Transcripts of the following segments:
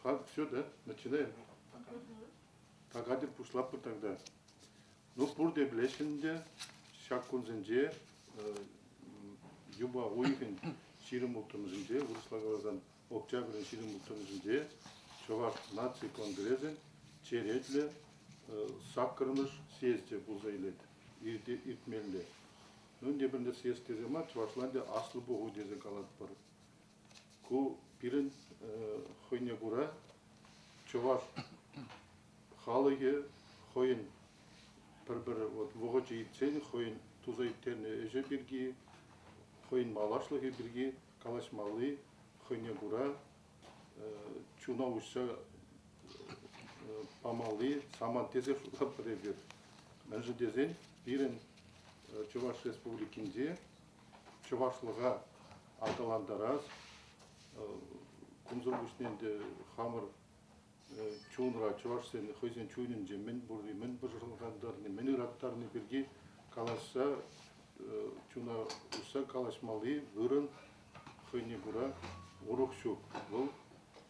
Все, да? Начинаем? Так, атьӑр пуҫлатпӑр тогда. Ну, пурте пӗлеҫҫӗ ӗнтӗ, ҫак кунсенче юпа уйӑхӗн 26-мӗшӗнче, вырӑсла каласан, октябрӗн 26-мӗшӗнче Чӑваш наци конгресӗн черетлӗ саккӑрмӗш съезчӗ пулса илет, иртмелле. Ну, ӗнтӗ пӗрне съезд тесе мар, чӑвашла ӗнтӗ аслӑ пуху тесе калатпӑр. Ку пирӗн хӑйне кура чӑваш халӑхӗ хӑйӗн пӗр-пӗр вот вӑхӑчӗ иртсен хӑйӗн туса ирттернӗ ӗҫӗ пирки, хӑйӗн малашлӑхӗ пирки калаҫмалли хӑйне кура чуна уҫса памалли самант тесе шутлатпӑр эпир. Мӗншӗн тесен пирӗн Чӑваш Республикинче чӑвашлӑха аталантарас, кунсӑр пуҫне ӗнтӗ хамӑр чунра чӑвашсен хӑйсен чунӗнче мӗн пурри, мӗн пӑшӑрхантарни, мӗн ыраттарни пирки калаҫса, чуна уҫса калаҫмалли вырӑн хӑйне кура урӑх ҫук. Вӑл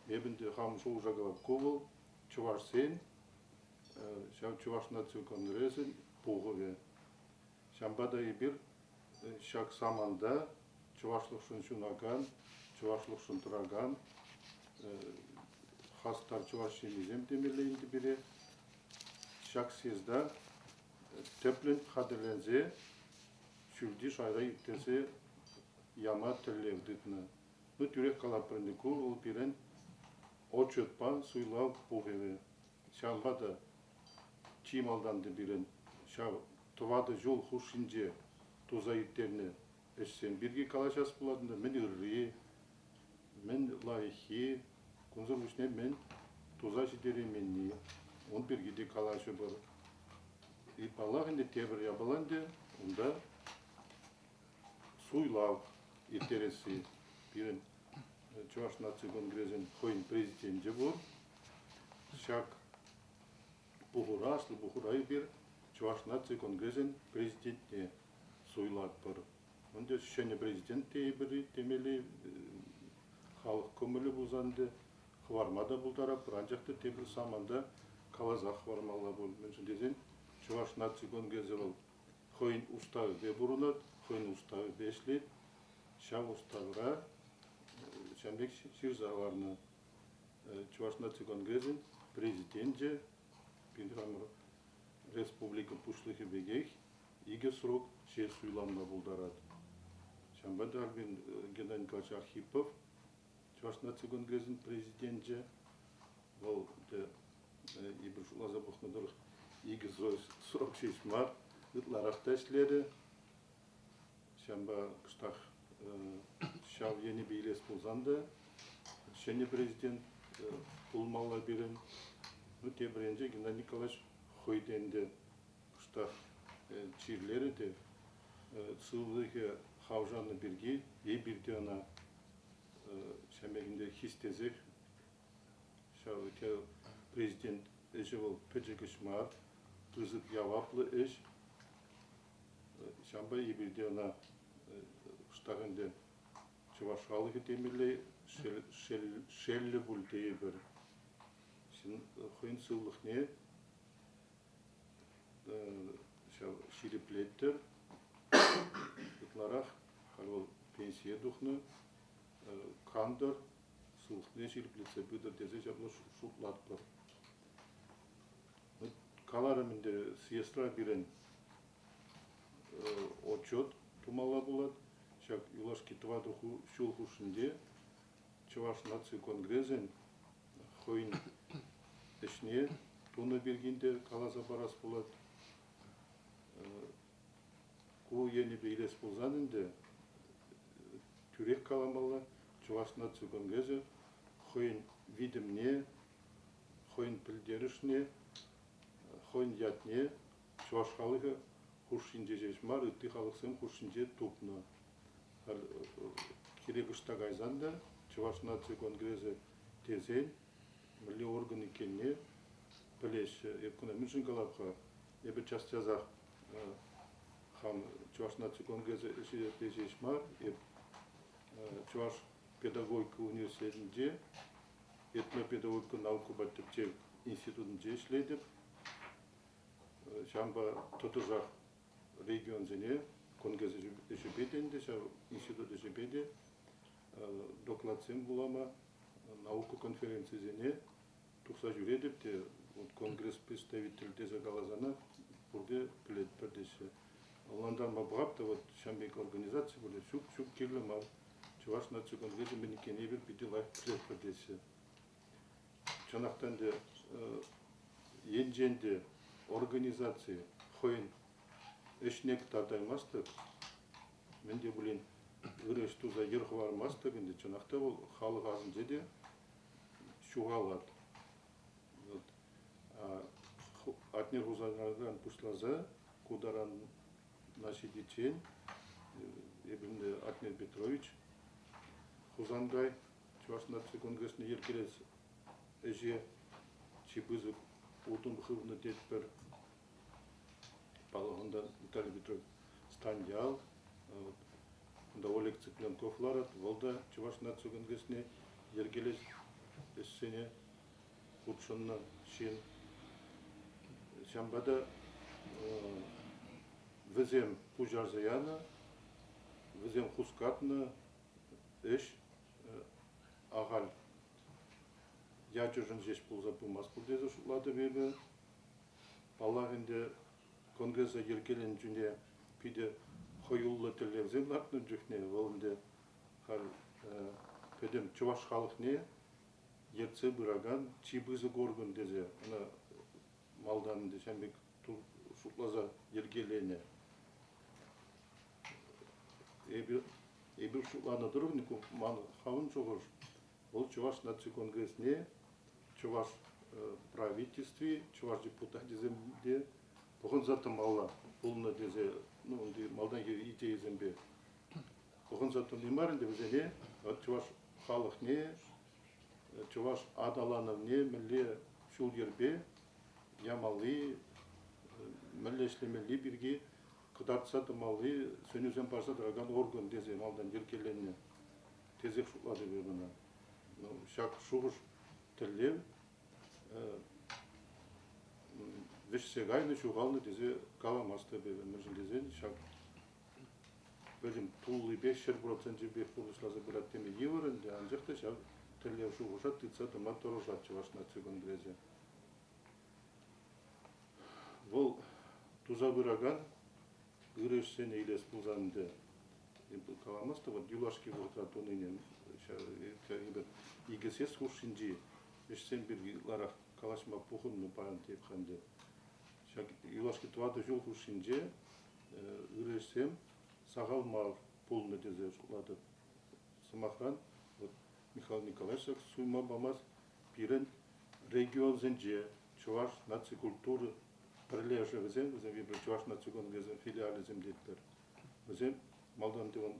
эпӗ ӗнтӗ хам шухӑша калап, ку вӑл чӑвашсен ҫав Чӑваш наци конгресӗн пухӑвӗ. Ҫавӑнпа та эпир ҫак саманта чӑвашлӑхшӑн ҫунакан, чӑвашлӑхшӑн тӑракан хастар чӑваш ҫыннисем темелле ӗнтӗ пире. Ҫак съезда тӗплӗн хатӗрленсе ҫӳлти шайра ирттерсе яма тӗллев тытнӑ. Ну, тӳрех калатпӑр ӗнтӗ, ку вӑл пирӗн отчетпа суйлав пухӑвӗ. Ҫавӑнпа та чи малтан та пирӗн ҫав тӑватӑ ҫул хушшинче туса ирттернӗ ӗҫсем пирки калаҫас пулать ӗнтӗ. Мӗн ырри, мӗн лайӑххи, кунсӑр пуҫне мӗн туса ҫитерейменни, ун пирки те калаҫӑпӑр. И паллах ӗнтӗ тепӗр япала ӗнтӗ унта суйлав ирттересси. Пирӗн Чӑваш наци конгресӗн хӑйӗн президенчӗ пур. Ҫак пухура, аслӑ пухура эпир Чӑваш наци конгресӗн президентне суйлатпӑр. Ӗнтӗ ҫӗнӗ президент тейӗпӗр темелле, халӑх кӑмӑлӗ пулсан ӗнтӗ хӑварма та пултаратпӑр, анчах та тепӗр саманта каласах хӑвармалла пуль. Мӗншӗн тесен Чӑваш наци конгресӗ вӑл хӑйӗн уставӗпе пурӑнать, хӑйӗн уставӗпе ӗҫлет. Ҫав уставра ҫавӑн пек ҫырса хӑварнӑ. Чӑваш наци конгресӗн президенчӗ пирӗн хамӑр республика пуҫлӑхӗ пекех икӗ срок ҫеҫ суйланма пултарать. Ҫавӑнпа та Геннадий Николаевич Архипов Чӑваш наци конгресӗн президенчӗ, вӑл эпир шутласа пӑхнӑ тӑрӑх икӗ срок ҫеҫ мар, ытларах та ӗҫлерӗ. Ҫавӑнпа кӑштах ҫав енӗпе илес пулсан та ҫӗнӗ президент пулмалла пирӗн. Ну, тепӗр енче Геннадий Николаевич хӑй те ӗнтӗ кӑштах чирлерӗ те сывлӑхӗ хавшанӑ пирки эпир те ӑна ҫав ӗнтӗ хистесех ҫав президент ӗҫӗ вӑл пӗчӗк ӗҫ мар, пысӑк яваплӑ ӗҫ. Ҫавӑнпа эпир те ӑна кӑштах ӗнтӗ чӑваш халӑхӗ темелле шеллӗ пуль тейӗпӗр. Ҫын хӑйӗн сывлӑхне ҫав ҫирӗплеттӗр. Ытларах халь вӑл пенсие тухнӑ, кантӑр, сывлӑхне ҫирӗплетсе пытӑр тесе ҫапла шутлатпӑр. Каларӑм ӗнтӗ, съездра пирӗн отчет тумалла пулать. Ҫак юлашки тӑватӑ ҫул хушшинче Чӑваш наци конгресӗн хӑйӗн ӗҫне тунӑ пирки те каласа парас пулать. Ку енӗпе илес пулсан ӗнтӗ тӳрех каламалла, Чӑваш наци конгресӗ хӑйӗн витӗмне, хӑйӗн пӗлтерӗшне, хӑйӗн ятне чӑваш халӑхӗ хушшинче ҫеҫ мар, ытти халӑхсем хушшинче тупнӑ. Халь кирек ӑҫта кайсан та Чӑваш наци конгресӗ тесен мӗнле орган иккенне пӗлеҫҫӗ. Эп куна мӗншӗн калап-ха? Эпӗ час-часах хам Чӑваш наци конгресӗ ӗҫӗпе ҫеҫ мар, эп Чӑваш педагогика университетӗнче Этнопедагогика наукӑпа тӗпчев институтӗнче ӗҫлетӗп. Ҫавӑнпа тӑтӑшах регионсене конгресс ӗҫӗпе те ӗнтӗ, ҫав институт ӗҫӗпе те докладсем вулама, наука конференцисене тухса ҫӳретӗп те, вот конгресс представитель тесе каласанах пурте пӗлетпӗр теҫҫӗ. Ӑнлантарма пӑхап та, вот ҫавӑн пек организаци пулӗ, ҫук, ҫук, кирлӗ мар. Чӑваш наци конгресӗ мӗн иккенне эпир питӗ лайӑх пӗлетпӗр теҫҫӗ. Чӑнах та ӗнтӗ, енчен те организаци хӑйӗн ӗҫне кӑтартаймастӑк, мӗн те пулин ырӑ ӗҫ туса йӗр хӑвармастӑк ӗнтӗ, чӑнах та вӑл халӑх асӗнче те ҫухалать. Вот. Атнер Хусанкайран пуҫласа ку тарана ҫитиччен эпир ӗнтӗ Атнер Петрович Хусанкай Чӑваш наци конгресне йӗркелес ӗҫе чи пысӑк утӑм хывнӑ тетпӗр. Паллах, унта Виталий Петрович Станьял, унта Олег Цыпленков ларать, вӑл та Чӑваш наци конгресне йӗркелес ӗҫсене хутшӑннӑ ҫын. Ҫавӑнпа та вӗсем пуҫарса янӑ, вӗсем хускатнӑ ӗҫ ахаль ячӗшӗн ҫеҫ пулса пымасть пуль тесе шутлатӑп эпӗ. Паллах ӗнтӗ, конгреса йӗркеленӗ чухне питӗ хӑюллӑ тӗллевсем лартнӑ чухне вӑл ӗнтӗ халь пӗтӗм чӑваш халӑхне ертсе пыракан чи пысӑк орган тесе ӑна малтан ӗнтӗ ҫавӑн пек шутласа йӗркеленӗ. Эпир шутланӑ тӑрӑх ман хамӑн шухӑш, вӑл Чӑваш наци конгресне Чӑваш правительстви, чӑваш депутачӗсем те пӑхӑнса тӑмалла пулнӑ тесе, ну, унти малтанхи идейӑсемпе пӑхӑнса тӑни мар ӗнтӗ вӗсене чӑваш халӑхне, чӑваш аталанӑвне мӗнле ҫул-йӗрпе ямалли, мӗнле ӗҫлемелли пирки кӑтартса тӑмалли сӗнӳсем парса тӑракан орган тесе малтан йӗркеленнӗ тесех шутлатӑп эпӗ ӑна. Ну, ҫак шухӑш тӗллев вӗҫсе кайнӑ, ҫухалнӑ тесе каламастӑп эпӗ. Мӗншӗн тесен ҫак пӗтӗм туллипе 100%-пех пурнӑҫласа пырать теме йывӑр ӗнтӗ, анчах та ҫав тӗллев шухӑша тытса тӑма тӑрӑшать Чӑваш наци конгресӗ. Вӑл туса пыракан ырӑ ӗҫсене илес пулсан ӗнтӗ, каламастӑп, вот юлашки вӑхӑтра тунине эпир икӗ сес хушшинчи ӗҫсем пирки ытларах калаҫма пухӑннӑ паян теп-ха ӗнтӗ. Ҫак юлашки 4 ҫул хушшинче ырӑ ӗҫсем сахал мар пулнӑ тесе шутлатӑп. Сӑмахран, вот Михаил Николаевич суйма памасть, пирӗн регионсенче чӑваш наци культура пӗрлешӗвӗсем, вӗсем эпир Чӑваш наци конгресӗн филиалӗсем тетпӗр. Вӗсем малтан тӑван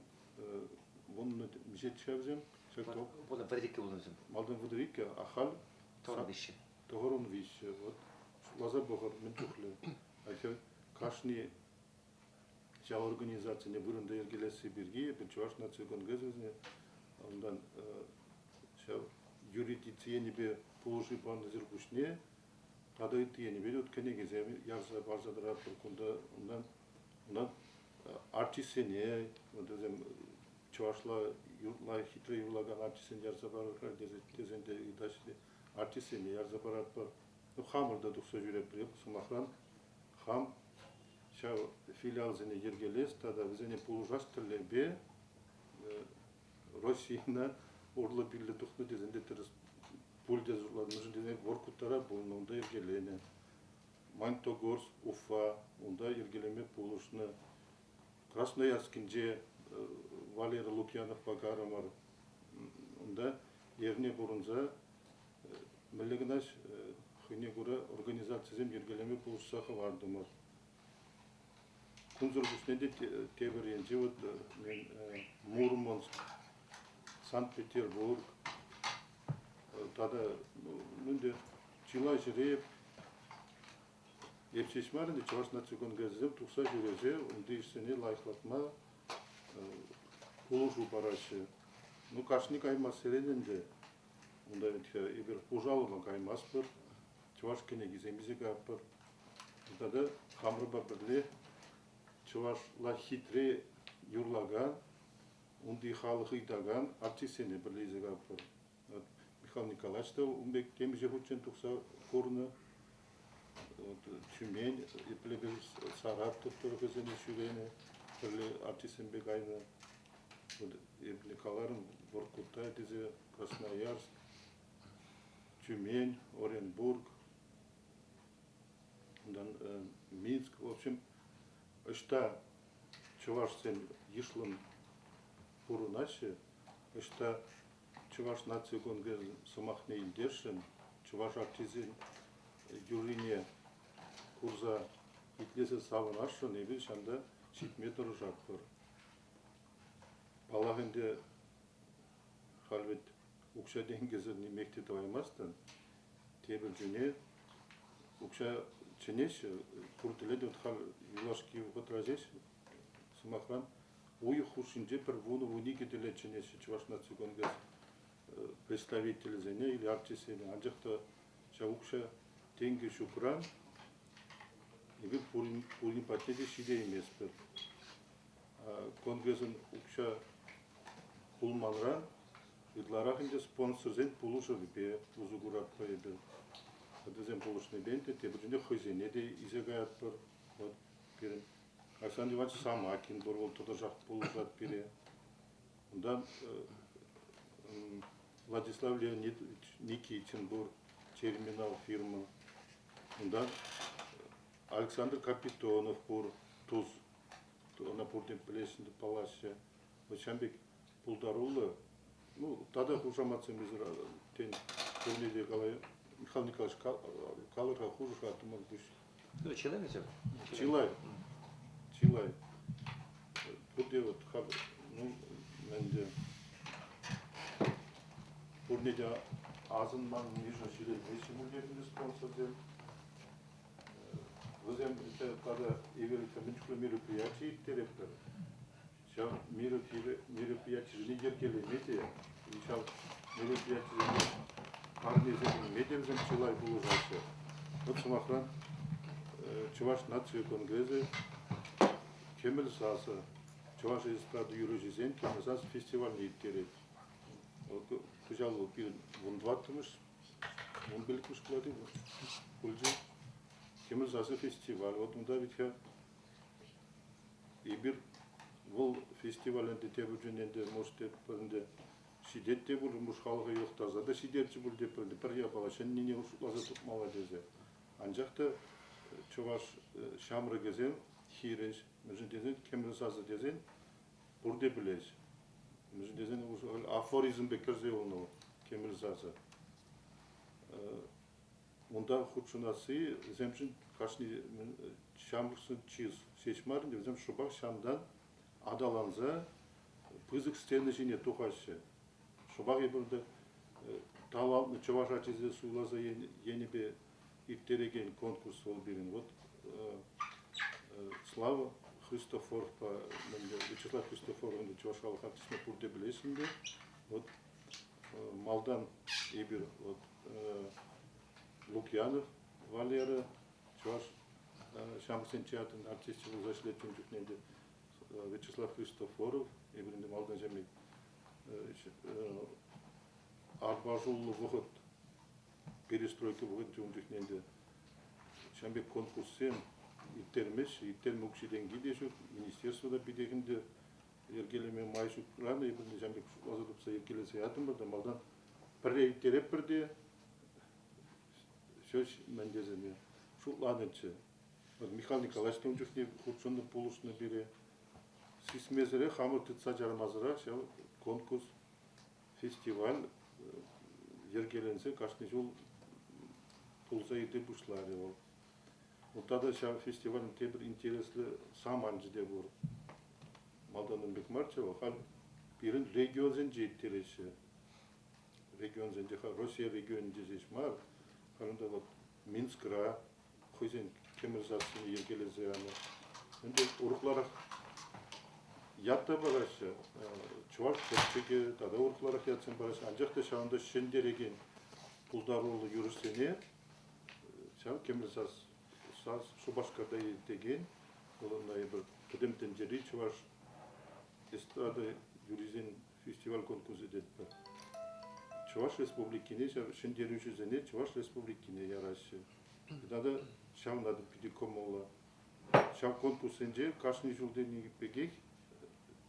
вуннӑ миҫеччӗ вӗсем? 32 пулнӑ вӗсем. Малтан 32, а халь? 93. 93. Вот шутласа пӑхӑр, мӗн чухлӗ. Кашни ҫав организацине вырӑнта йӗркелесси пирки эпир Чӑваш наци конгресӗ унтан ҫав юридици енӗпе пулӑшу панисӗр пуҫне тата ытти енӗпе те кӗнекесем ярса парса тӑратпӑр кунта. Унтан унтан артистсене, вот вӗсем чӑвашла лайӑх хитре юрлакан артистсене ярса парӑр тесен те ыйтаҫҫӗ те, артистсене ярса паратпӑр. Ну, хамӑр та тухса ҫӳретпӗр. Сӑмахран, хам ҫав филиалсене йӗркелес тата вӗсене пулӑшас тӗллевпе Российӑна урлӑ-пирлӗ тухнӑ тесен те тӗрӗс пуль тесе шутлатӑп. Мӗншӗн тесен Воркутара пулнӑ, унта йӗркеленӗ. Магнитогорск, Уфа, унта йӗркелеме пулӑшнӑ. Красноярскинче Валера Лукьяновпа карӑмӑр. Унта эрне пурӑнса мӗнле кӑна хӑйне кура организацисем йӗркелеме пулӑшса хӑвартӑмӑр. Кунсӑр пуҫне те тепӗр енче вот Мурманск, Санкт-Петербург тата ӗнтӗ чылай ҫӗре эп ҫеҫ мар ӗнтӗ Чӑваш наци конгресӗсем тухса ҫӳресе унти ӗҫсене лайӑхлатма пулӑшу параҫҫӗ. Ну, кашни каймассерен ӗнтӗ. Унта эпир пушалӑха каймастпӑр, чӑваш кӗнекисем илсе каятпӑр. Тата хамӑрпа пӗрле чӑвашла хитре юрлакан, унти халӑх ыйтакан артистсене пӗрле илсе каятпӑр. Михаил Николаевич та ун пек темиҫе хутчен тухса курнӑ. Тюмень, епле Саратов тӑрӑхӗсене ҫӳренӗ, пӗрле артистсемпе кайнӑ. Эпӗ каларӑм, Воркута тесе, Красноярск, Тюмень, Оренбург, унтан Минск. В общем, ӑҫта чӑвашсем йышлӑн пурӑнаҫҫӗ, ӑҫта Чӑваш наци конгресӗн сӑмахне илтесшӗн, чӑваш артисчӗн юррине курса итлесе савӑнасшӑн эпир ҫанта ҫитме тӑрӑшатпӑр. Паллах ӗнтӗ, халь вӗт укҫа-тенкӗсӗр нимех те тӑваймастӑн. Тепӗр чуне укҫа чӗнеҫҫӗ, пур тӗле те халь юлашки вӑхӑтра ҫеҫ, сӑмахран, уйӑх хушшинче пӗр 10-12 тӗле чӗнеҫҫӗ Чӑваш наци конгресс представителӗсене или артистсене. Анчах та ҫав укҫа-тенкӗ ҫукран эпир пурин патне те ҫитейместпӗр. Конгресӑн укҫа пулманран ытларах ӗнтӗ спонсорсен пулӑшӑвӗпе усӑ куратпӑр эпир. Вӗсем пулӑшнипе ӗнтӗ тепӗр чухне хӑйсене те илсе каятпӑр. Вот пирӗн Александр Иванович Самакин пур, вӑл тӑтӑшах пулӑшать пире. Унтан Владислав Леонидович Никитин пур, терминал фирма. Унтан Александр Капитонов пур, тус. Ӑна пурте пӗлеҫҫӗ, паллаҫҫӗ. Вот ҫавӑн пек пултаруллӑ, ну, тата хушаматсем тен, пурне те калаю. Михаил Николаевич, калӑр-ха, хушӑр-ха, туман пуҫ. Ну, чылай вӗсем. Чылай. Чылай. Пурте вот, ну, ӗнтӗ пурне те асӑнман йышӑн ҫӳретмеҫҫӗ пуль спонсорсем. Вӗсем тата эпир мӗн чухлӗ мероприяти ирттеретпӗр. Ҫав мероприятисене йӗркелеме те, ҫав мероприятисене парнесем илме те вӗсем чылай пулӑшаҫҫӗ. Вот сӑмахран, Чӑваш наци конгресӗ Кӗмӗл сасӑ чӑваш эстрада юрӑҫисен Кӗмӗл сасӑ фестивальне ирттерет. Кӑҫал вӑл пирӗн 14-мӗш, 15-мӗш пулать пулчӗ. Кӗмӗл сасӑ фестиваль. Вот унта ведь-ха эпир вӑл фестиваль ӗнтӗ тепӗр чун ӗнтӗ, может, тепӗр ӗнтӗ ҫитет те пуль, муш халӑха йӑхтарса та ҫитерчӗ пуль тепӗр ӗнтӗ, пӗр япала ҫӗннине шутласа тупмалла тесе. Анчах та чӑваш ҫамрӑкӗсем хирӗҫ, мӗншӗн тесен кӗмӗл сасӑ тесен пурте пӗлеҫ. Мӗншӗн тесен афоризм пек кӗрсе юлнӑ вӑл кӗмӗл сасӑ. Унта хутшӑнасси вӗсемшӗн кашни ҫамрӑкшӑн чыс ҫеҫ мар ӗнтӗ, вӗсем шӑпах ҫантан аталанса пысӑк сцена ҫине тухаҫҫӗ. Шӑпах эпир унта талантнӑ чӑваш ачисене суйласа енӗпе ирттерекен конкурс вӑл пирӗн. Вот Слава Христофоровпа Вячеслав Христофоров чӑваш халӑх артистне пурте пӗлеҫҫӗ ӗнтӗ. Вот малтан эпир вот Лукьянов Валера, чӑваш ҫамрӑксен театрӗн артисчӗ пулса ӗҫлет ун чухне ӗнтӗ Вячеслав Христофоров, эпир ӗнтӗ малтан ҫемье арпашуллӑ вӑхӑт, перестройка вӑхӑтӗнче ун чухне ӗнтӗ ҫавӑн пек конкурссем ирттермеҫҫӗ, ирттерме укҫи-тенки те ҫук, министерство та питех ӗнтӗ йӗркелеме май ҫукран эпир ҫавӑн пек шутласа тупса йӗркелесе ятӑмӑр та малтан пӗрре ирттеретпӗр те ҫеҫ мӗн тесен шутланӑччӗ. Вот Михаил Николаевич ун чухне хутшӑннӑ, пулӑшнӑ пире. Сисмесӗрех, хамӑр тытса чармасӑрах ҫав конкурс, фестиваль йӗркеленсе кашни ҫул пулса ирте пуҫларӗ вӑл. Унта та ҫав фестивалӗн тепӗр интереслӗ саманчӗ те пур. Малтан ун пек марччӗ вӑл, халь пирӗн регионсенче ирттереҫҫӗ. Регионсенче, Россия регионӗнче ҫеҫ мар, халь унта вот Минскра хӑйсен кӗмӗл сассине йӗркелесе янӑ. Ӗнтӗ урӑхларах Ят та параҫҫӗ, чӑваш шӑпчӑкӗ тата урӑхларах ятсем параҫҫӗ. Анчах та ҫавӑнта ҫӗнтерекен пултаруллӑ юрӑҫсене ҫав Кӗмӗл сас, сас Шупашкарта иртекен вӑл ӑна эпир пӗтӗм тӗнчери чӑваш эстрада юррисен фестиваль конкурсӗ тетпӗр. Чӑваш Республикине ҫав ҫӗнтерӳҫӗсене Чӑваш Республикине яраҫҫӗ. Тата ҫавна та питӗ кӑмӑллӑ. Ҫав конкурссенче кашни ҫул тенӗ пекех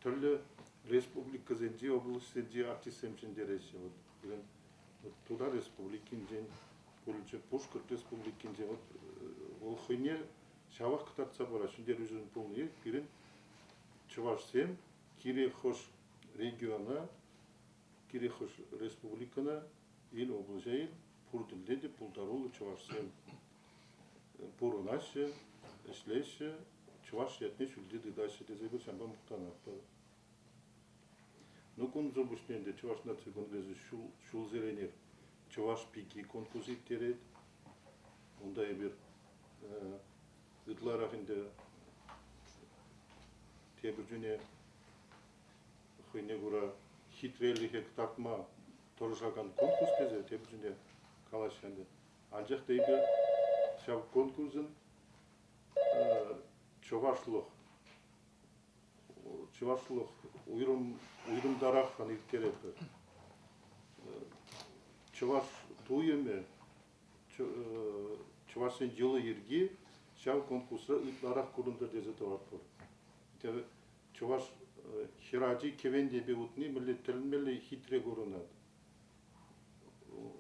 тӗрлӗ республикӑсенчи, облаҫсенчи артистсем ҫӗнтереҫҫӗ. Вот пирӗн Тутар Республикинчен пулчӗ, Пушкӑрт Республикинчен. Вот вӑл хӑйне ҫавах кӑтартса парать. Ҫӗнтерӳҫӗсем пулни пирӗн чӑвашсем кирек хӑш региона, кирек хӑш республикӑна ил, облаҫа ил, пур тӗлте те пултаруллӑ чӑвашсем пурӑнаҫҫӗ, ӗҫлеҫҫӗ, чӑваш ятне ҫӳлте тытаҫҫӗ тесе эпир ҫавӑнпа мухтанатпӑр. Ну, кунсӑр пуҫне ӗнтӗ Чӑваш наци конгресӗ ҫулсеренех Чӑваш пики конкурс ирттерет. Унта эпир ытларах ӗнтӗ тепӗр чуне хӑйне кура хитрелӗхе кӑтартма тӑрӑшакан конкурс тесе тепӗр чуне калаҫҫӗ ӗнтӗ. Анчах та эпир ҫав конкурсӑн чӑвашлӑх чӑвашлӑх уйрӑм уйрӑмтараххӑн ирттеретпӗр. Чӑваш туйӑмӗ, чӑвашсен йӑли-йӗрки ҫав конкурсра ытларах курӑнтӑр тесе тӑватпӑр. Чӑваш хӗрачи кӗвентепе утни мӗнле тӗлӗнмелле хитре курӑнать.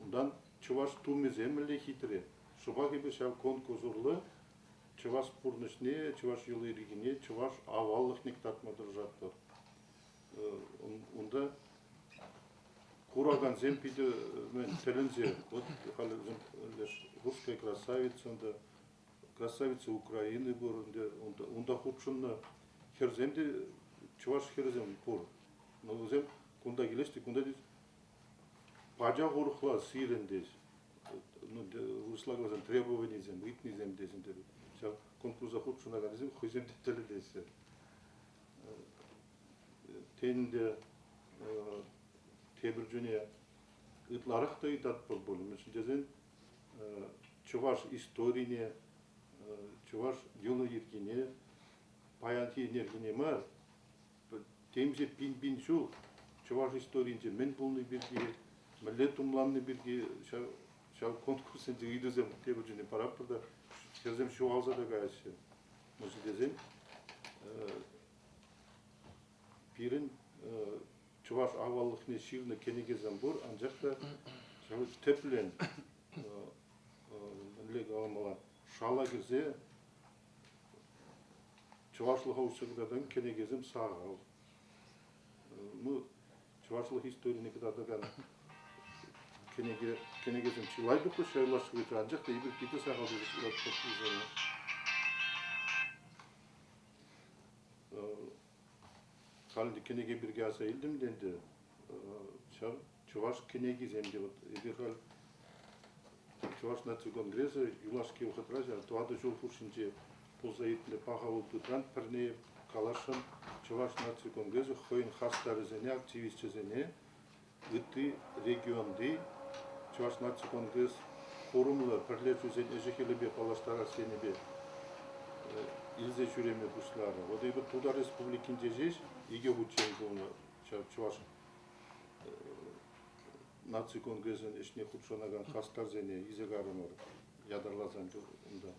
Унтан чӑваш тумӗсем мӗнле хитре. Шӑпах эпир ҫав конкурс урлӑ чӑваш пурнӑҫне, чӑваш йӑли-йӗркине, чӑваш аваллӑхне кӑтартма тӑрӑшатпӑр. Унта куракансем питӗ тӗлӗнсе, вот халӗ русская красавица унта, красавица Украины пур ӗнтӗ, унта хутшӑннӑ хӗрсем те чӑваш хӗрӗсем пур. Но вӗсем кунта килеҫ те кунта пачах урӑхла сирӗн теҫ. Ну, вырӑсла каласан требованисем, ыйтнисем тесен те ҫав конкурса хутшӑнакансем хӑйсем те тӗлӗнеҫҫӗ. Тен те тепӗр чуне ытларах та ыйтатпӑр пуль. Мӗншӗн тесен чӑваш историне, чӑваш йӑли-йӗркине паянхи ӗнерхине мар, темиҫе пин-пин ҫул чӑваш историйӗнче мӗн пулни пирки, мӗнле тумланни пирки ҫав, ҫав конкурссенче ыйтусем тепӗр чухне паратпӑр та хӗрсем ҫухалса та каяҫҫӗ. Мӗншӗн тесен пирӗн чӑваш аваллӑхне ҫырнӑ кӗнекесем пур, анчах та ҫав тӗплӗн мӗнле каламалла, шала кӗрсе Чӑвашлӑха уҫса кӑтартакан кӗнекесем сахал. Ну, чӑвашлӑх историне кӑтартакан кӗнеке, кӗнекесем чылай тухрӗҫ юлашки анчах та эпир питӗ сахал тесе вӗсене. Халь кӗнеке пирки аса илтӗм те ӗнтӗ, ҫав чӑваш кӗнекисем те вот эпир халь Чӑваш наци конгресӗ юлашки вӑхӑтра ҫав 4 ҫул хушшинче пулса иртнӗ паха опытран пӗрне каласшӑн. Чӑваш наци конгресӗ хӑйӗн хастарӗсене, активисчӗсене ытти регионти Чӑваш наци конгресс курӑмлӑ пӗрлешӳсен ӗҫӗ-хӗлӗпе паллаштарас енӗпе илсе ҫӳреме пуҫларӗ. Вот эпир Тутар Республикинче ҫеҫ икӗ хутчен пулнӑ ҫав Чӑваш наци конгресӗн ӗҫне хутшӑнакан хастарсене илсе карӑмӑр ятарласан унта.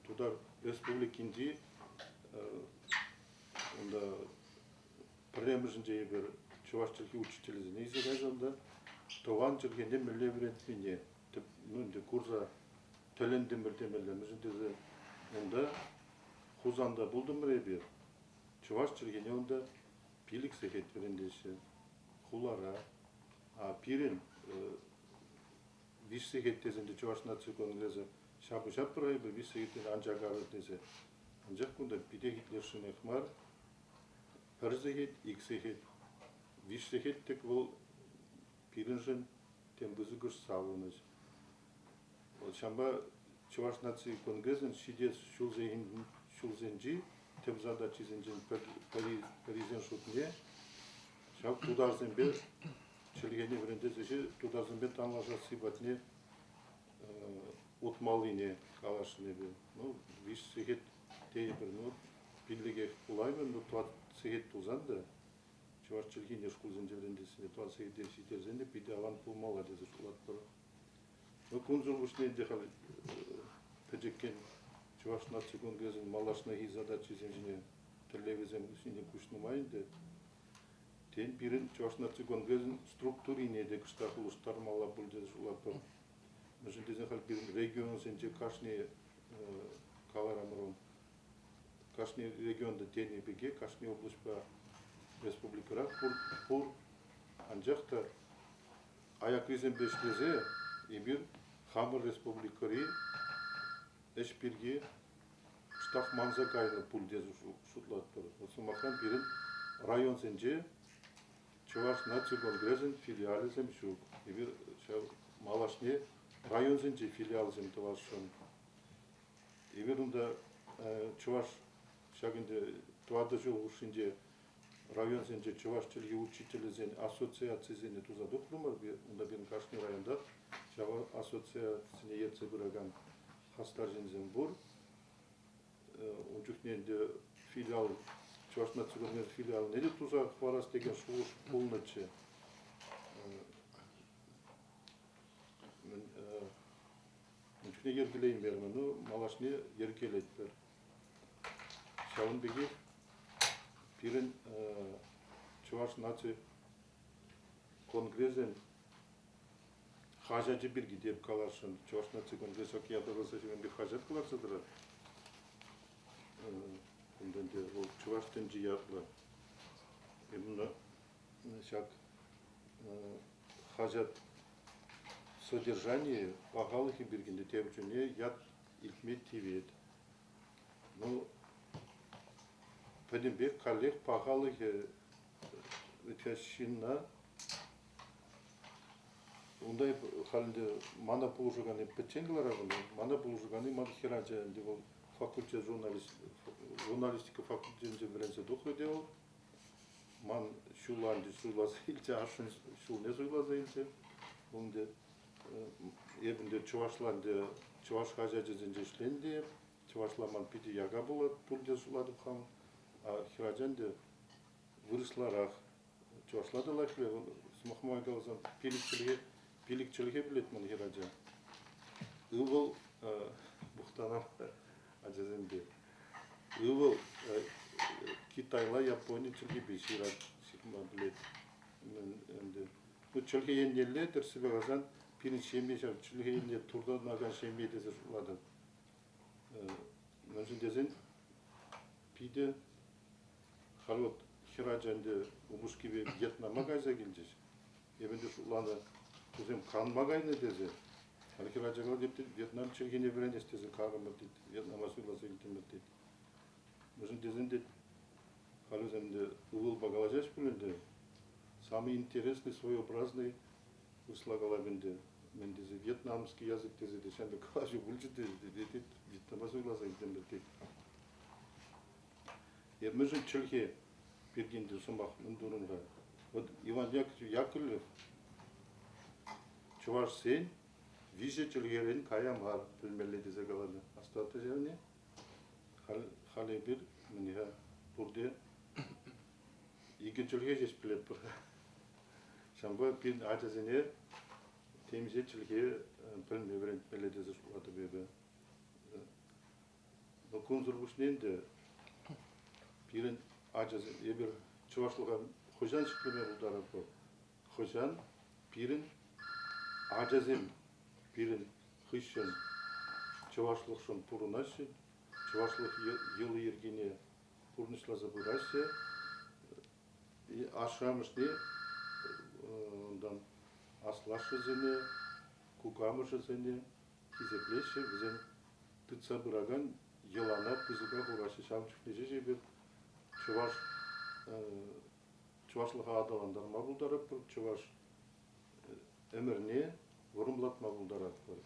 Тутар Республикинчи унта пӗрремӗшӗнче эпир чӑваш чӗлхи учителӗсене илсе кайсан та тӑван чӗлхене мӗнле вӗрентнине ну, ӗнтӗ курса тӗлӗнтӗмӗр темелле. Мӗншӗн тесе унта Хусанта пултӑмӑр эпир. Чӑваш чӗлхине унта 5 сехет вӗрентеҫҫӗ. Хулара. А пирӗн 3 сехет тесен те Чӑваш наци конгресӗ ҫапӑҫатпӑр эпир 3 сехеттен ан чакарӑр тесе. Анчах кунта питех итлесшӗнех мар. Пӗр сехет, ик сехет, виҫ сехет тӗк вӑл пирӗншӗн тем пысӑкӑш савӑнӑҫ. Ҫавӑнпа Чӑваш наци конгресӗн ҫитес ҫулсенчи тӗп задачисенчен пӗрисен шутне ҫав тутарсемпе чӗлхене вӗрентес ӗҫе тутарсемпе танлашасси патне утмаллине каласшӑн эпӗ. Ну, 3 сехет тейӗпӗр, ну, пиллӗкех пулаймӑн, ну, 4 сехет пулсан та чӑваш чӗлхине шкулсенче вӗрентессине 4 сехете ҫитерсен те питӗ аван пулмалла тесе шутлатпӑр. Ну, кунсӑр пуҫне ӗнтӗ халь пӗчӗккӗн Чӑваш наци конгресӗн малашнехи задачисем ҫине, тӗллевӗсем ҫине куҫнӑ май ӗнтӗ, тен, пирӗн Чӑваш наци конгресӗн структурине те кӑштах улӑштармалла пуль тесе шутлатпӑр. Мӗншӗн тесен халь пирӗн регионсенче кашни каларамӑр кашни регионта тенӗ пекех, кашни облаҫпа республикӑра пур, анчах та Аякрисемпе ӗҫлесе эпир хамӑр республикӑри ӗҫ пирки кӑштах манса кайнӑ пуль тесе шутлатпӑр. Вот сӑмахран, пирӗн районсенче Чӑваш наци конгресӗн филиалӗсем ҫук. Эпир ҫав малашне районсенче филиалсем тӑвасшӑн. Эпир унта чӑваш ҫак ӗнтӗ 4 ҫул хушшинче районсенче чӑваш чӗлхи учителӗсен ассоциацийӗсене туса тухрӑмӑр. Унта пирӗн кашни районтах ҫав ассоциацине ертсе пыракан хастар ҫынсем пур. Ун чухне ӗнтӗ филиал, Чӑваш наци конгресс филиалне те туса хӑварас текен шухӑш пулнӑччӗ. Ун чухне йӗркелеймерӗмӗр, ну, малашне йӗркелетпӗр. Ҫавӑн пекех пирӗн Чӑваш наци конгресӗн хаҫачӗ пирки те эп каласшӑн. Чӑваш наци конгресӗ ятарласа ҫавӑн пек хаҫат кӑларса тӑрать. Кунта ӗнтӗ вӑл Чӑваш тӗнчи ятлӑ. Именно ҫак хаҫат содержанийӗ, пахалӑхӗ пирки те тепӗр чухне ят илтме тивет. Ну, пӗтӗмпех каллех пахалӑхӗ ҫынна унта эп халь ӗнтӗ мана пулӑшаканни пӗччен кӑларатӑн, мана пулӑшаканни ман хӗрача ӗнтӗ вӑл факультет журналист, журналистика факультетӗнче вӗренсе тухрӗ те вӑл. Ман ҫула ӗнтӗ суйласа илчӗ, ашшӗн ҫулне суйласа илчӗ. Вӑл ӗнтӗ эп ӗнтӗ чӑвашла ӗнтӗ чӑваш хаҫачӗсенче ӗҫленӗ те эп. Чӑвашла ман питӗ яка пулать, пурте сулатӑп хам. А хӗрача ӗнтӗ вырӑсларах. Чӑвашла та лайӑх пӗлет. Сӑмах май каласан, пилӗк чӗлхе пӗлет ман хӗрача. Ывӑл мухтанам ачасемпе. Ывӑл китайла, япони чӗлхипе ҫырать, ҫырма пӗлет. Ӗнтӗ. Ну, чӗлхе еннелле тӗрӗссипе каласан, пирӗн ҫемье ҫав чӗлхе енне туртӑнакан ҫемье тесе шутлатӑп. Мӗншӗн тесен питӗ халь вот хӗрача ӗнтӗ упӑшкипе Вьетнама кайса килчӗҫ. Эпӗ ӗнтӗ шутланӑ, кусем канма кайнӑ тесе. Халь хӗрача калать, Вьетнам чӗлхине вӗренес тесе карӑмӑр тет, Вьетнама суйласа илтӗмӗр тет. Мӗншӗн тесен тет, халь вӗсем ӗнтӗ ывӑлпа калаҫаҫ пуль ӗнтӗ. Самый интересный, своеобразный вырӑсла калап ӗнтӗ. Мӗн тесе, вьетнамский язык тесе те ҫав пек калаҫу пулчӗ те, тет, Вьетнама суйласа илтӗмӗр тет. Эп мӗншӗн чӗлхе пирки ӗнтӗ сӑмах мӗн турӑм-ха? Вот Иван Яковлев чӑвашсен виҫӗ чӗлхерен кая мар пӗлмелле тесе каланӑ. Астӑватӑр ҫавне? Халь эпир мӗн-ха пурте икӗ чӗлхе ҫеҫ пӗлетпӗр. Ҫавӑнпа пирӗн ачасене темиҫе чӗлхе пӗлме вӗрентмелле тесе шутлатӑп эпӗ. Но кунсӑр пуҫне ӗнтӗ пирӗн ачасем, эпир чӑвашлӑха хӑҫан ҫӗклеме пултаратпӑр? Хӑҫан пирӗн ачасем пирӗн хыҫҫӑн чӑвашлӑхшӑн пурӑнаҫҫӗ, чӑвашлӑх йӑли-йӗркине пурнӑҫласа пыраҫҫӗ, ашшӗ-амӑшне унтан аслашшӗсене, кукамӑшӗсене хисеплеҫҫӗ, вӗсем тытса пыракан йӑлана пысӑка хураҫҫӗ. Ҫавӑн чухне ҫеҫ эпир чӑваш чӑвашлӑха аталантарма пултаратпӑр, чӑваш ӗмӗрне вӑрӑмлатма пултаратпӑр.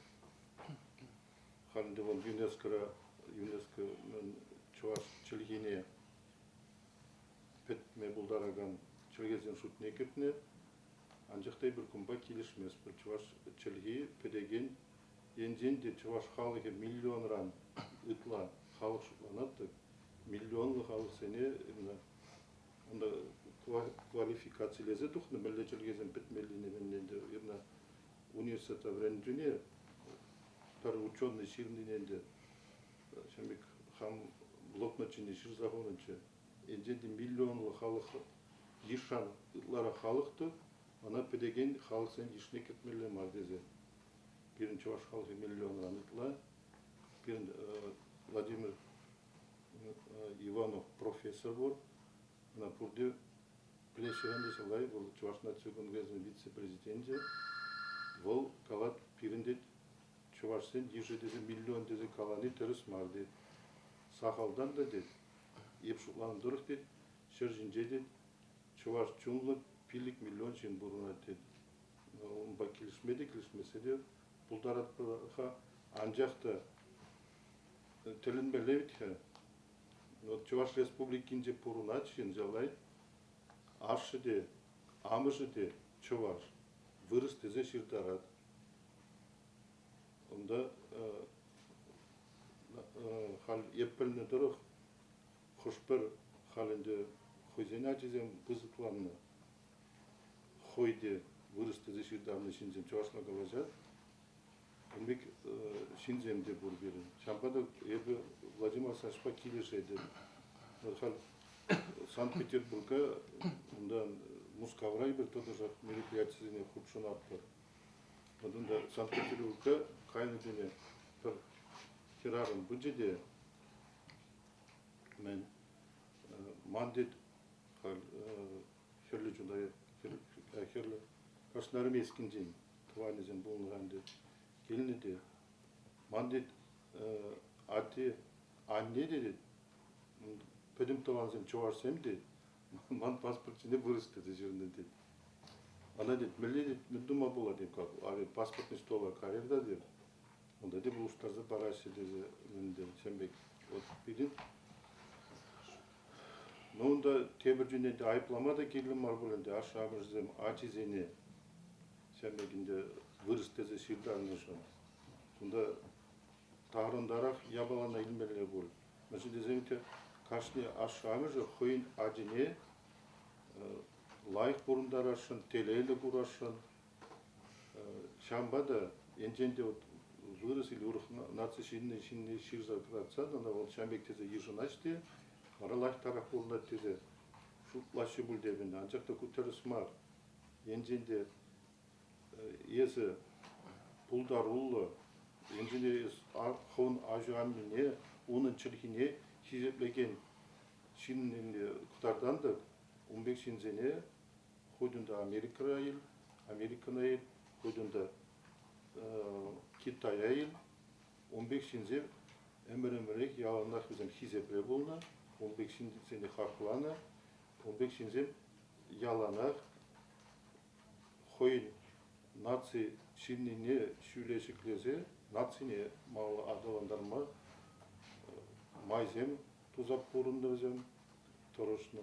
Халь ӗнтӗ вӑл ЮНЕСКОра ЮНЕСКО чӑваш чӗлхине аталантаракан чӗлхесен шутне кӗртнӗ. Анчах та эпир кунпа килӗшместпӗр. Чӑваш чӗлхи пӗтекен енчен те чӑваш халӑхӗ миллионран ытла халӑх шутланать-тӑк, миллионлӑ халӑхсене унта квалификацилесе тухнӑ мӗнле чӗлхесем пӗтмеллине мӗнле ӗнтӗ университетра вӗреннӗ пӗр ученӑй ҫырнине ӗнтӗ ҫавӑн пек хам блокнот ҫине ҫырса хунӑччӗ. Енчен те миллионлӑ халӑх йышран ытларах халӑх-тӑк, ӑна пӗтекен халӑхсен йышне кӗртмелле мар тесе. Пирӗн чӑваш халӑхӗ миллионран ытла. Пирӗн Владимир Иванов профессор пур. Ӑна пурте пӗлеҫҫӗ ӗнтӗ чылай. Вӑл Чӑваш наци конгресӗн вице-президенчӗ. Вӑл калать, пирӗн тет чӑвашсен йышӗ тесе миллион тесе калани тӗрӗс мар тет. Сахалтан та тет, эп шутланӑ тӑрӑх тет, ҫӗр ҫинче тет, чӑваш чунлӑ 5 миллион ҫын пурӑнать тет. Унпа килӗшме те, килӗшмессе те пултаратпӑр-ха. Анчах та тӗлӗнмелле вӗт-ха. Вот Чӑваш Республикинче пурӑнать ҫын чылай. Ашшӗ те, амӑшӗ те чӑваш, вырӑс тесе ҫыртарать. Унта халь эп пӗлнӗ тӑрӑх хӑш-пӗр халь ӗнтӗ хӑйсен ачисем пысӑкланнӑ. Хӑй те вырӑс тесе ҫыртарнӑ ҫынсем чӑвашла калаҫать. Ун пек ҫынсем те пур пирӗн. Ҫавӑнпа та эпӗ Владимир Александровичпа килӗшетӗп. Вот халь Санкт-Петербурга, унтан Мускавра эпир тӑтӑшах мероприятисене хутшӑнатпӑр. Вот унта Санкт-Петербурга кайнӑ чухне пӗр хӗрарӑм пычӗ те, мӗн, ман тет, халь Хӗрлӗ Чутай, Хӗрлӗ Красноармейскинчен тӑванӗсем пулнӑран тет, килнӗ те, ман тет, атте, анне те тет, пӗтӗм тӑвансем чӑвашсем тет, ман паспорт ҫине вырӑс тесе ҫырнӑ тет. Ӑна тет, мӗнле тет, мӗн тума пулать тет, как, паспортный стола карьер та тет, унта те улӑштарса параҫҫӗ тесе ӗнтӗ ҫавӑн пек. Вот пирӗн Ну, унта тепӗр чухне те айӑплама та кирлӗ мар пуль ӗнтӗ ашшӗ-амӑшӗсем ачисене ҫавӑн пек ӗнтӗ вырӑс тесе ҫыртарнӑшӑн. Кунта тарӑнтарах япалана илмелле пуль. Мӗншӗн тесен те кашни ашшӗ-амӑшӗ хӑйӗн ачине лайӑх пурӑнтарасшӑн, телейлӗ курасшӑн. Ҫавӑнпа та енчен те вот вырӑс или урӑх наци ҫынни ҫынни ҫырса кӑтартсан ӑна вӑл ҫавӑн пек тесе йышӑнаҫ те вара лайӑхтарах пурӑнать тесе шутлаҫҫӗ пуль тепӗн. Анчах та ку тӗрӗс мар. Енчен те эсӗ пултаруллӑ, енчен те эс хӑвӑн аҫу-аннӳне, унӑн чӗлхине хисеплекен ҫыннине кӑтартан-тӑк, ун пек ҫынсене хуть унта Америкӑра ил, Америкӑна ил, хуть унта Китая ил, ун пек ҫынсем ӗмӗр-ӗмӗрех яланах вӗсем хисепре пулнӑ, ун пек ҫынсене хакланӑ, ун пек ҫынсем яланах хӑйӗн наци ҫыннине ҫӳле ҫӗклесе нацине малалла аталантарма майсем туса пурӑннӑ вӗсем, тӑрӑшнӑ.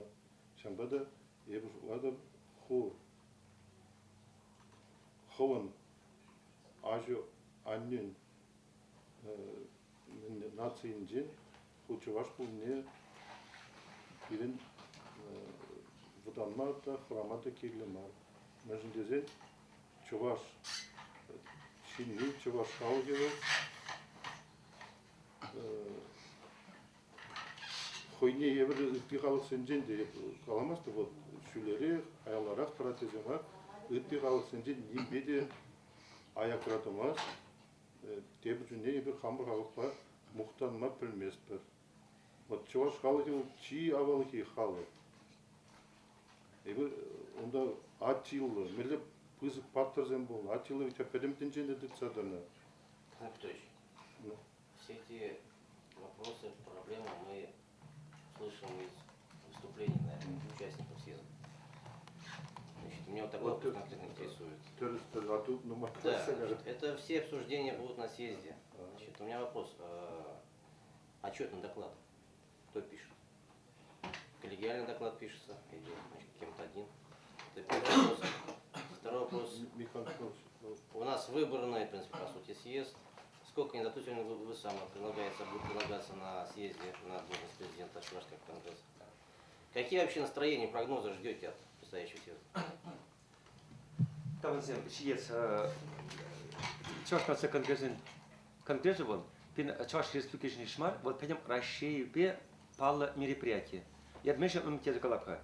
Ҫавӑнпа та эпӗ шутлатӑп, ху хӑвӑн аҫу-аннӳн нацийӗнчен ху чӑваш пулнине пирӗн вӑтанма та, хӑрама та кирлӗ мар. Мӗншӗн тесен чӑваш ҫынни, чӑваш халӑхӗ вӑл хӑйне евӗр ытти халӑхсенчен те каламастӑп, вот ҫӳлерех, аяларах тӑрать тесе мар, ытти халӑхсенчен нимпе те аякра тӑмасть. Тепӗр чухне эпир хамӑр халӑхпа мухтанма пӗлместпӗр. Вот чӑваш халӑхӗ вӑл чи авалхи халӑх. Эпир унта Аттила, мӗнле пысӑк паттӑрсем пулнӑ. Аттила ведь пӗтӗм тӗнчене тытса тӑнӑ. Петр Петрович, все эти вопросы, проблемы мы слышим из выступлений, наверное, участников съезда. Значит, меня вот такой вопрос конкретно интересует. Да, значит, это все обсуждения будут на съезде. Значит, у меня вопрос. Отчетный доклад кто пишет? Коллегиальный доклад пишется или, значит, Это первый вопрос. Второй вопрос. Михаил Михайлович, У нас выборный, в принципе, по сути, съезд. Сколько кандидатур сегодня вы, вы сам предлагается, будет предлагаться на съезде на должность президента Чувашского конгресса? Какие вообще настроения, прогнозы ждете от предстоящего съезда? Тавансем ҫиес Чӑваш наци конгресӗн конгресӗ вӑл пин Чӑваш Республикишӗн ҫеҫ мар, вӑл пӗтӗм Раҫҫейпе паллӑ мероприяти. Эп мӗншӗн ӗмӗт калап-ха.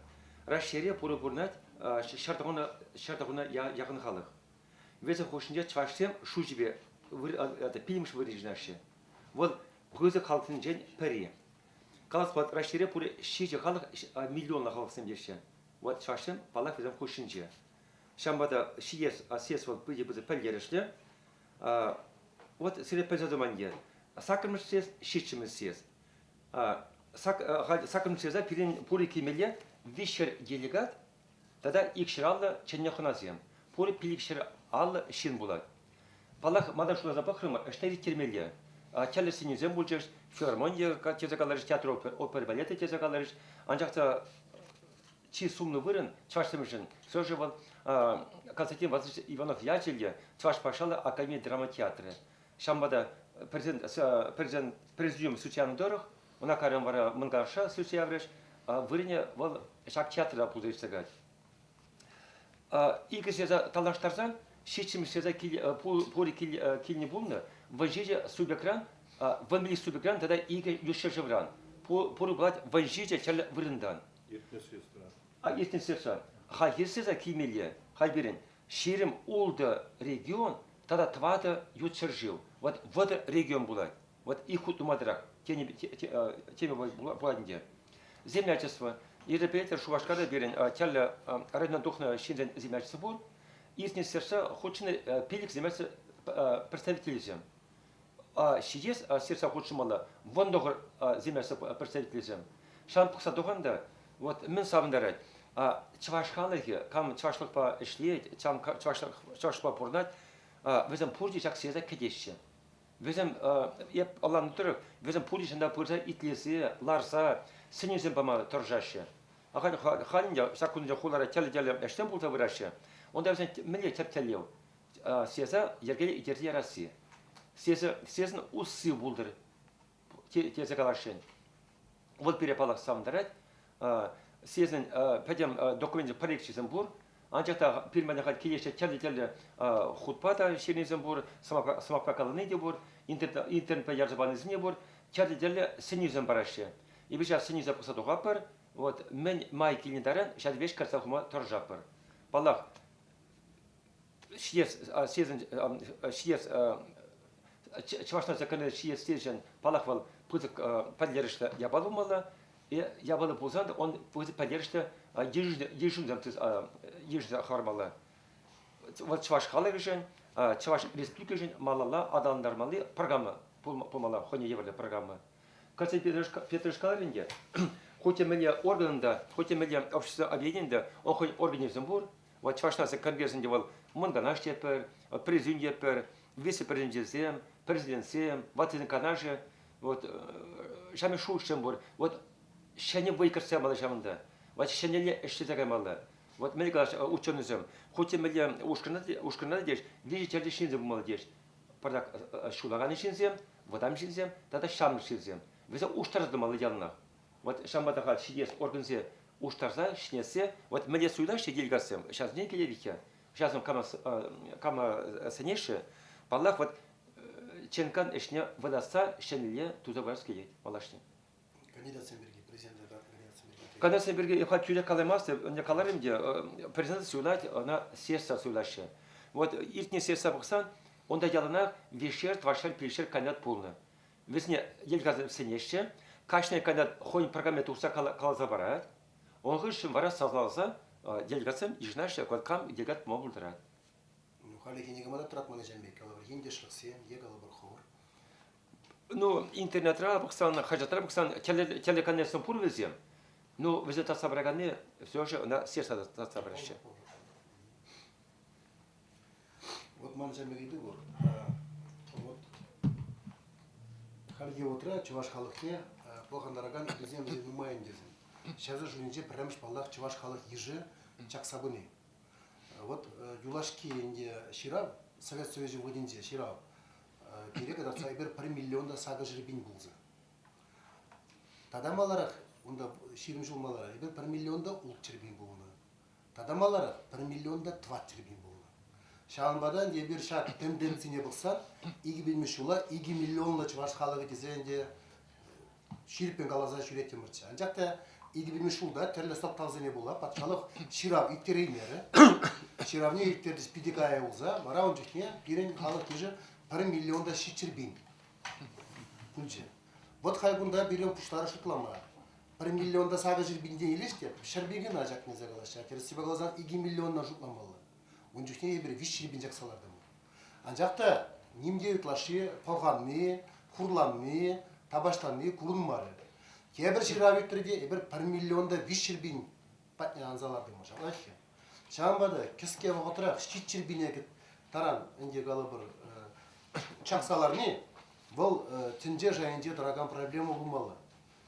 Раҫҫейре пурӗ пурӑнать 109 яхӑн халӑх. Вӗсен хушшинче чӑвашсем шучӗпе пилӗмӗш вырӑн йышӑнаҫҫӗ. Вӑл пысӑк халӑхсенчен пӗри. Калас пулать, Раҫҫейре пурӗ ҫичӗ халӑх миллионлӑ халӑхсем теҫҫӗ. Вот чӑвашсем, паллах, вӗсем хушшинче. Ҫавӑнпа та ҫиес, съезд вӑл питӗ пысӑк пӗлтерӗшлӗ. Вот сире пӗлсе тӑман те. Саккӑрмӗш съезд, ҫиччӗмӗш съезд. Саккӑрмӗш съезда пирӗн пурӗ килмелле 300 делегат тата 250 чӗннӗ хӑнасем. Пурӗ 550 ҫын пулать. Паллах, малтан шутласа пӑхрӑмӑр, ӑҫта ирттермелле. Тӗрлӗ сӗнӳсем пулчӗҫ, филармония тесе каларӗҫ, театр опера балета тесе каларӗҫ. Анчах та чи сумлӑ вырӑн чӑвашсемшӗн все же вӑл Константин Васильевич Иванов ячӗллӗ Чӑваш патшалӑх академи драма театрӗ. Ҫавӑнпа та президент президиум сӳтсе тӑрӑх, ӑна кайран вара Мӑнкаша сӳтсе яврӗҫ, вырӑнӗ вӑл ҫак театра пулса иртсе каять. Икӗ съезда танлаштарсан, ҫиччӗмӗш съезда пурӗ килнӗ пулнӑ, вӑл субъектран, вӑл субъектран тата икӗ ют ҫӗршывран. Пурӗ пулать вӑл ҫичӗ тӗрлӗ вырӑнтан. Иртнӗ съездра. Иртнӗ съездра. Хальхи съезда килмелле, халь пирӗн 26 регион тата тӑватӑ ют ҫӗршыв. Вот вӑтӑр регион пулать. Вот их хут нумайрах теме пулать ӗнтӗ. Землячество. Эпӗ пӗлетӗр, Шупашкарта пирӗн тӗрлӗ районтан тухнӑ ҫынсен землячество пур. Иртнӗ съездра хутшӑннӑ пилӗк землячество представителӗсем. Ҫитес съездра хутшӑнмалла 19 землячество представителӗсем. Ҫавӑн пӑхса тухан та, вот мӗн савӑнтарать. Чӑваш халӑхӗ, кам чӑвашлӑхпа ӗҫлет, чӑвашлӑхпа пурӑнать, вӗсем пурте ҫак съезда кӗтеҫҫӗ. Вӗсем, эп ӑнланнӑ тӑрӑх, вӗсем пурте ҫынна пырса итлесе, ларса сӗнӳсем пама тӑрӑшаҫҫӗ. Ахаль халь ӗнтӗ ҫак кунсенче хулара тӗрлӗ-тӗрлӗ ӗҫсем пулса пыраҫҫӗ. Унта вӗсен мӗнле тӗп тӗллев? Съезда йӗркеле итерсе ярасси. Съездӑн усси пултӑр тесе каласшӑн. Вӑл пире паллах савӑнтарать. Съездӑн пӗтӗм докуменчӗ проекчӗсем пур. Анчах та пирӗн халь килеҫҫӗ тӗрлӗ-тӗрлӗ хутпа та ҫырнисем пур, сӑмахпа калани те пур, интернетпа ярса панисем те пур, тӗрлӗ-тӗрлӗ сӗнӳсем параҫҫӗ. Эпир ҫав сӗнӳсем пӑхса тухатпӑр, вот мӗн май килнӗ таран ҫав веҫ кӗртсе хума тӑрӑшатпӑр. Паллах, ҫиес, ҫиес, Чӑваш наци конгресӗ ҫиес тесен, паллах, вӑл пысӑк пӗлтерӗшлӗ япала пулмалла. Япала пулсан он пысӑк пӗлтерӗшлӗ йышӑнусем йышӑнса хӑвармалла. Вот чӑваш халӑхӗшӗн, Чӑваш Республикишӗн малалла аталантармалли программа пулмалла, хӑйне евӗрлӗ программа. Константин Петрович каларӗ ӗнтӗ, хуть те мӗнле органӑн та, хуть те мӗнле общество объединенин те он хӑйӗн органӗсем пур. Вот Чӑваш наци конгресӗнче вӑл Мӑн Канаш тетпӗр, президент тетпӗр, вице-президентсем, президентсем, ваттисен канашӗ, вот ҫавӑн шухӑшсем пур. Вот ҫӗнӗ вӑй кӗртсе ямалла ҫавӑнта. Вот ҫӗнӗлле ӗҫлесе каймалла. Вот мӗн калаҫ ученӑйсем, хуть те мӗнле ушкӑна ушкӑна теҫ, виҫӗ тӗрлӗ ҫынсем пулмалла теҫ. Пӑртак ҫулакан ҫынсем, вӑтам ҫынсем тата ҫамрӑк ҫынсем. Вӗсем уштарса тӑмалла яланах. Вот ҫавӑнпа та халь ҫитес органсем уштарса, ҫӗнетсе, вот мӗнле суйлаҫҫӗ делегатсем, ҫавсене килет-иккен. Ҫавсем кама, кама сӗнеҫҫӗ, паллах, вот ЧНК-н ӗҫне вылятса ҫӗнӗлле туса пырас килет малашне. Кандидатсем пирки, президента кандидатсем пирки. Кандидатсем пирки халь тӳрех калаймастӑп, ӗнтӗ каларӑм те, президент суйлать, ӑна съездра суйлаҫҫӗ. Вот иртнӗ съездра пӑхсан, унта яланах виҫшер, тӑватшар, пилшер кандидат пулнӑ. Вӗсене делегатсем сӗнеҫҫӗ, кашни кандидат хӑйӗн программине тухса каласа парать. Ун хыҫҫӑн вара сасӑласа делегатсем йышӑнаҫҫӗ, кам делегат пулма пултарать. Ну, хальлӗхе никама та тӑратман ҫавӑн пек, калӑпӑр, ентешлӗхсем е калӑпӑр хӑвӑр. Ну, интернетра пӑхсан, хаҫатра пӑхсан телеканалсем пур вӗсем. Ну, вӗсем татса параканни все же ӑна съезд татса параҫҫӗ. Вот ман ҫавӑн пек ыйту пур. Вот хальхи вӑхӑтра чӑваш халӑхне Вот юлашки ӗнтӗ ҫырав, Совет Союзӗ вӑхӑтӗнче ҫырав пире кӑтартса эпир пӗр миллион та 800 пин пулса. Тата маларах, унта 20 ҫул маларах, эпир пӗр миллион та 600 пин пулнӑ. Тата маларах пӗр миллион та 400 пин пулнӑ. Ҫавӑнпа та ӗнтӗ эпир ҫак тенденцине пӑхсан 2000 ҫула 2 миллионлӑ чӑваш халӑхӗ тесе ӗнтӗ ҫирӗппӗн каласа ҫӳреттӗмӗрччӗ. Анчах та 2000 ҫулта тӗрлӗ сӑлтавсене пула патшалӑх ҫырав ирттереймерӗ. Ҫыравне ирттерчӗҫ питӗ кая юлса, вара ун чухне пирӗн халӑх йышӗ пӗр миллион та 700 пин пулчӗ. Вӑт халь кунта пирӗн пуҫларӗ шутлама. Пӗр миллион та 800 пинтен илес те 100 пин кӑна чакнӑ калаҫҫӗ. Тӗрӗссипе каласан 2 миллионна шутламалла. Ун чухне эпир 300 пин чакса лартӑмӑр. Анчах та ним те ытлашши пӑлханни, хурланни, тапаҫланни курӑнмарӗ. Тепӗр ҫырав иртрӗ те эпир пӗр миллион та 300 пин патне анса лартӑмӑр. Ҫаплах-и? Ҫавӑнпа та кӗске вӑхӑтрах 700 пине таран ӗнтӗ калӑпӑр чакса ларни вӑл тӗнче шайӗнче тӑракан проблема пулмалла.